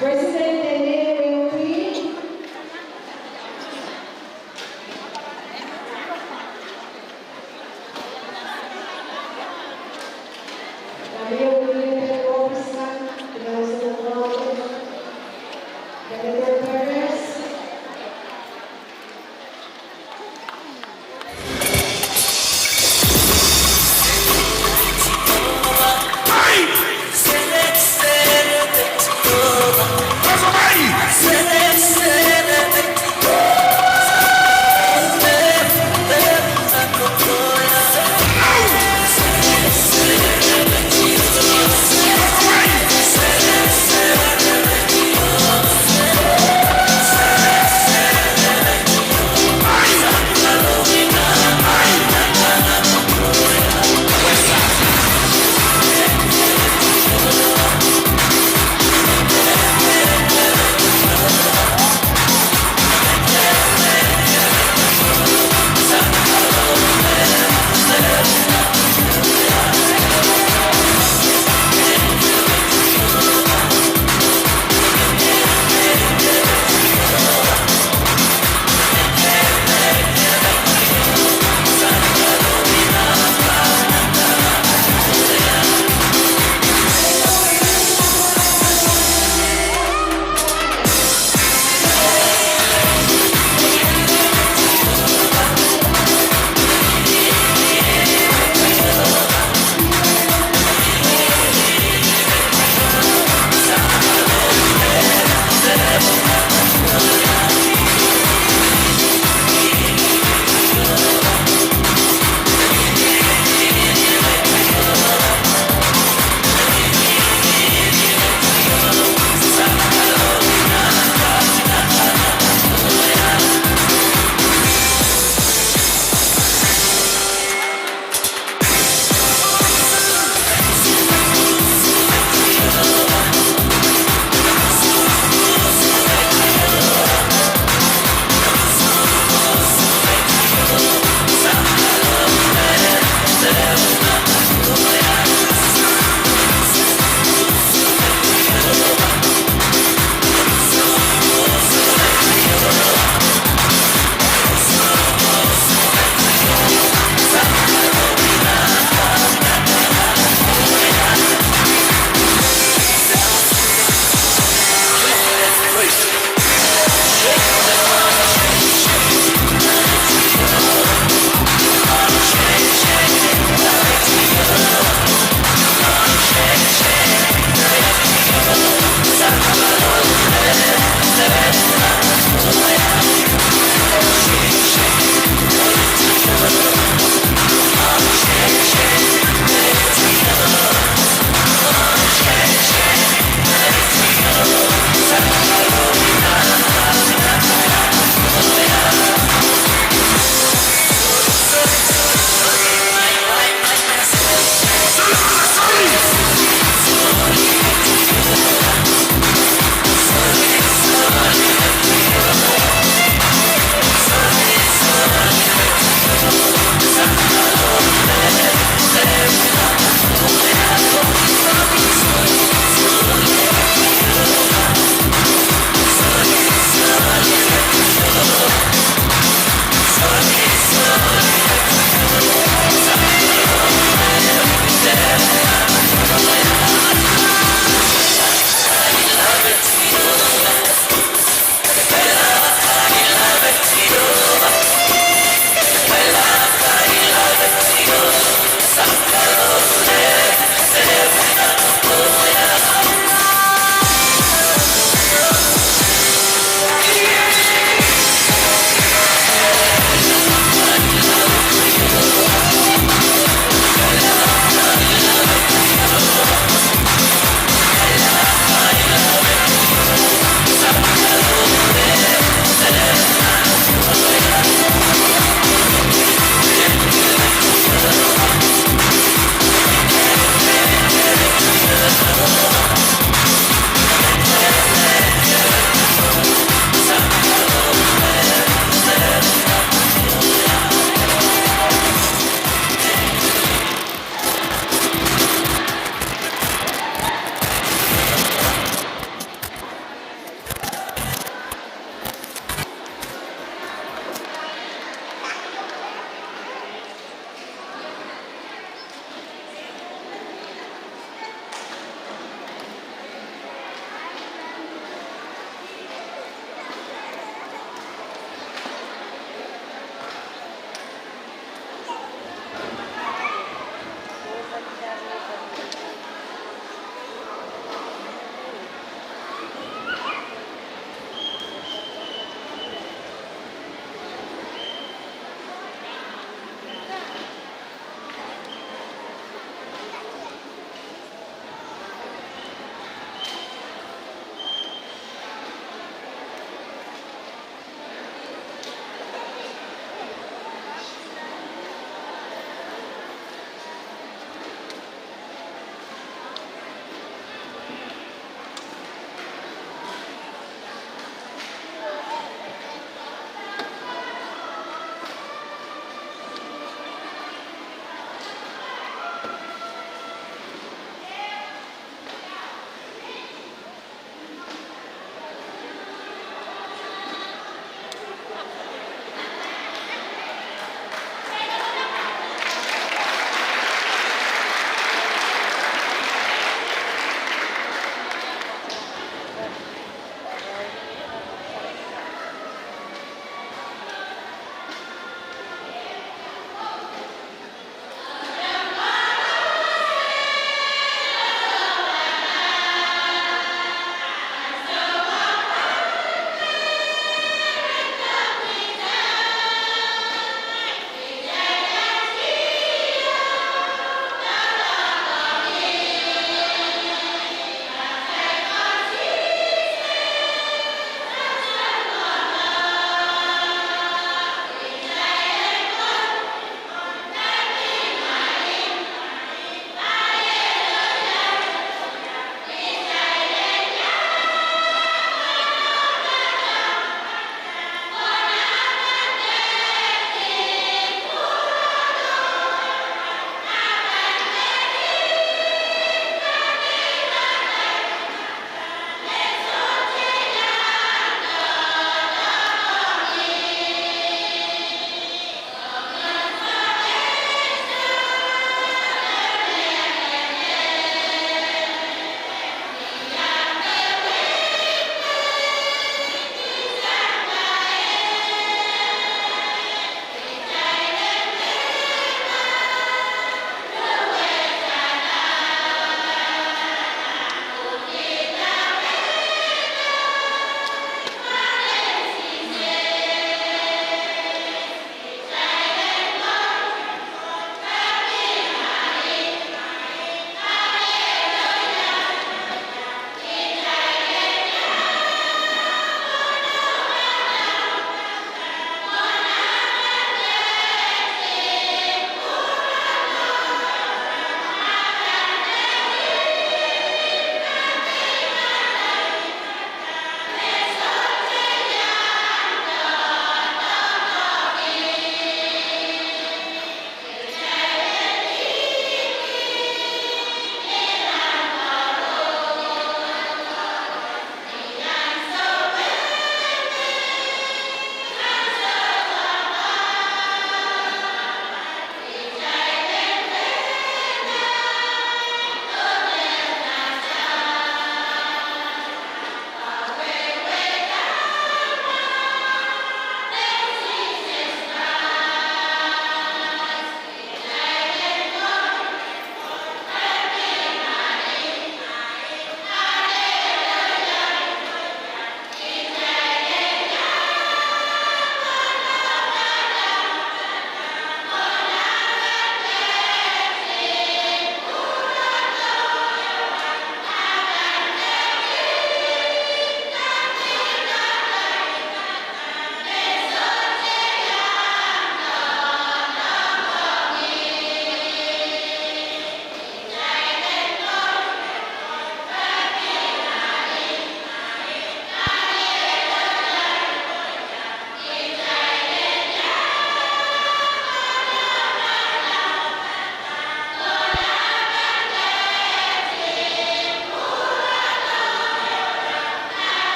President Dene Wingti.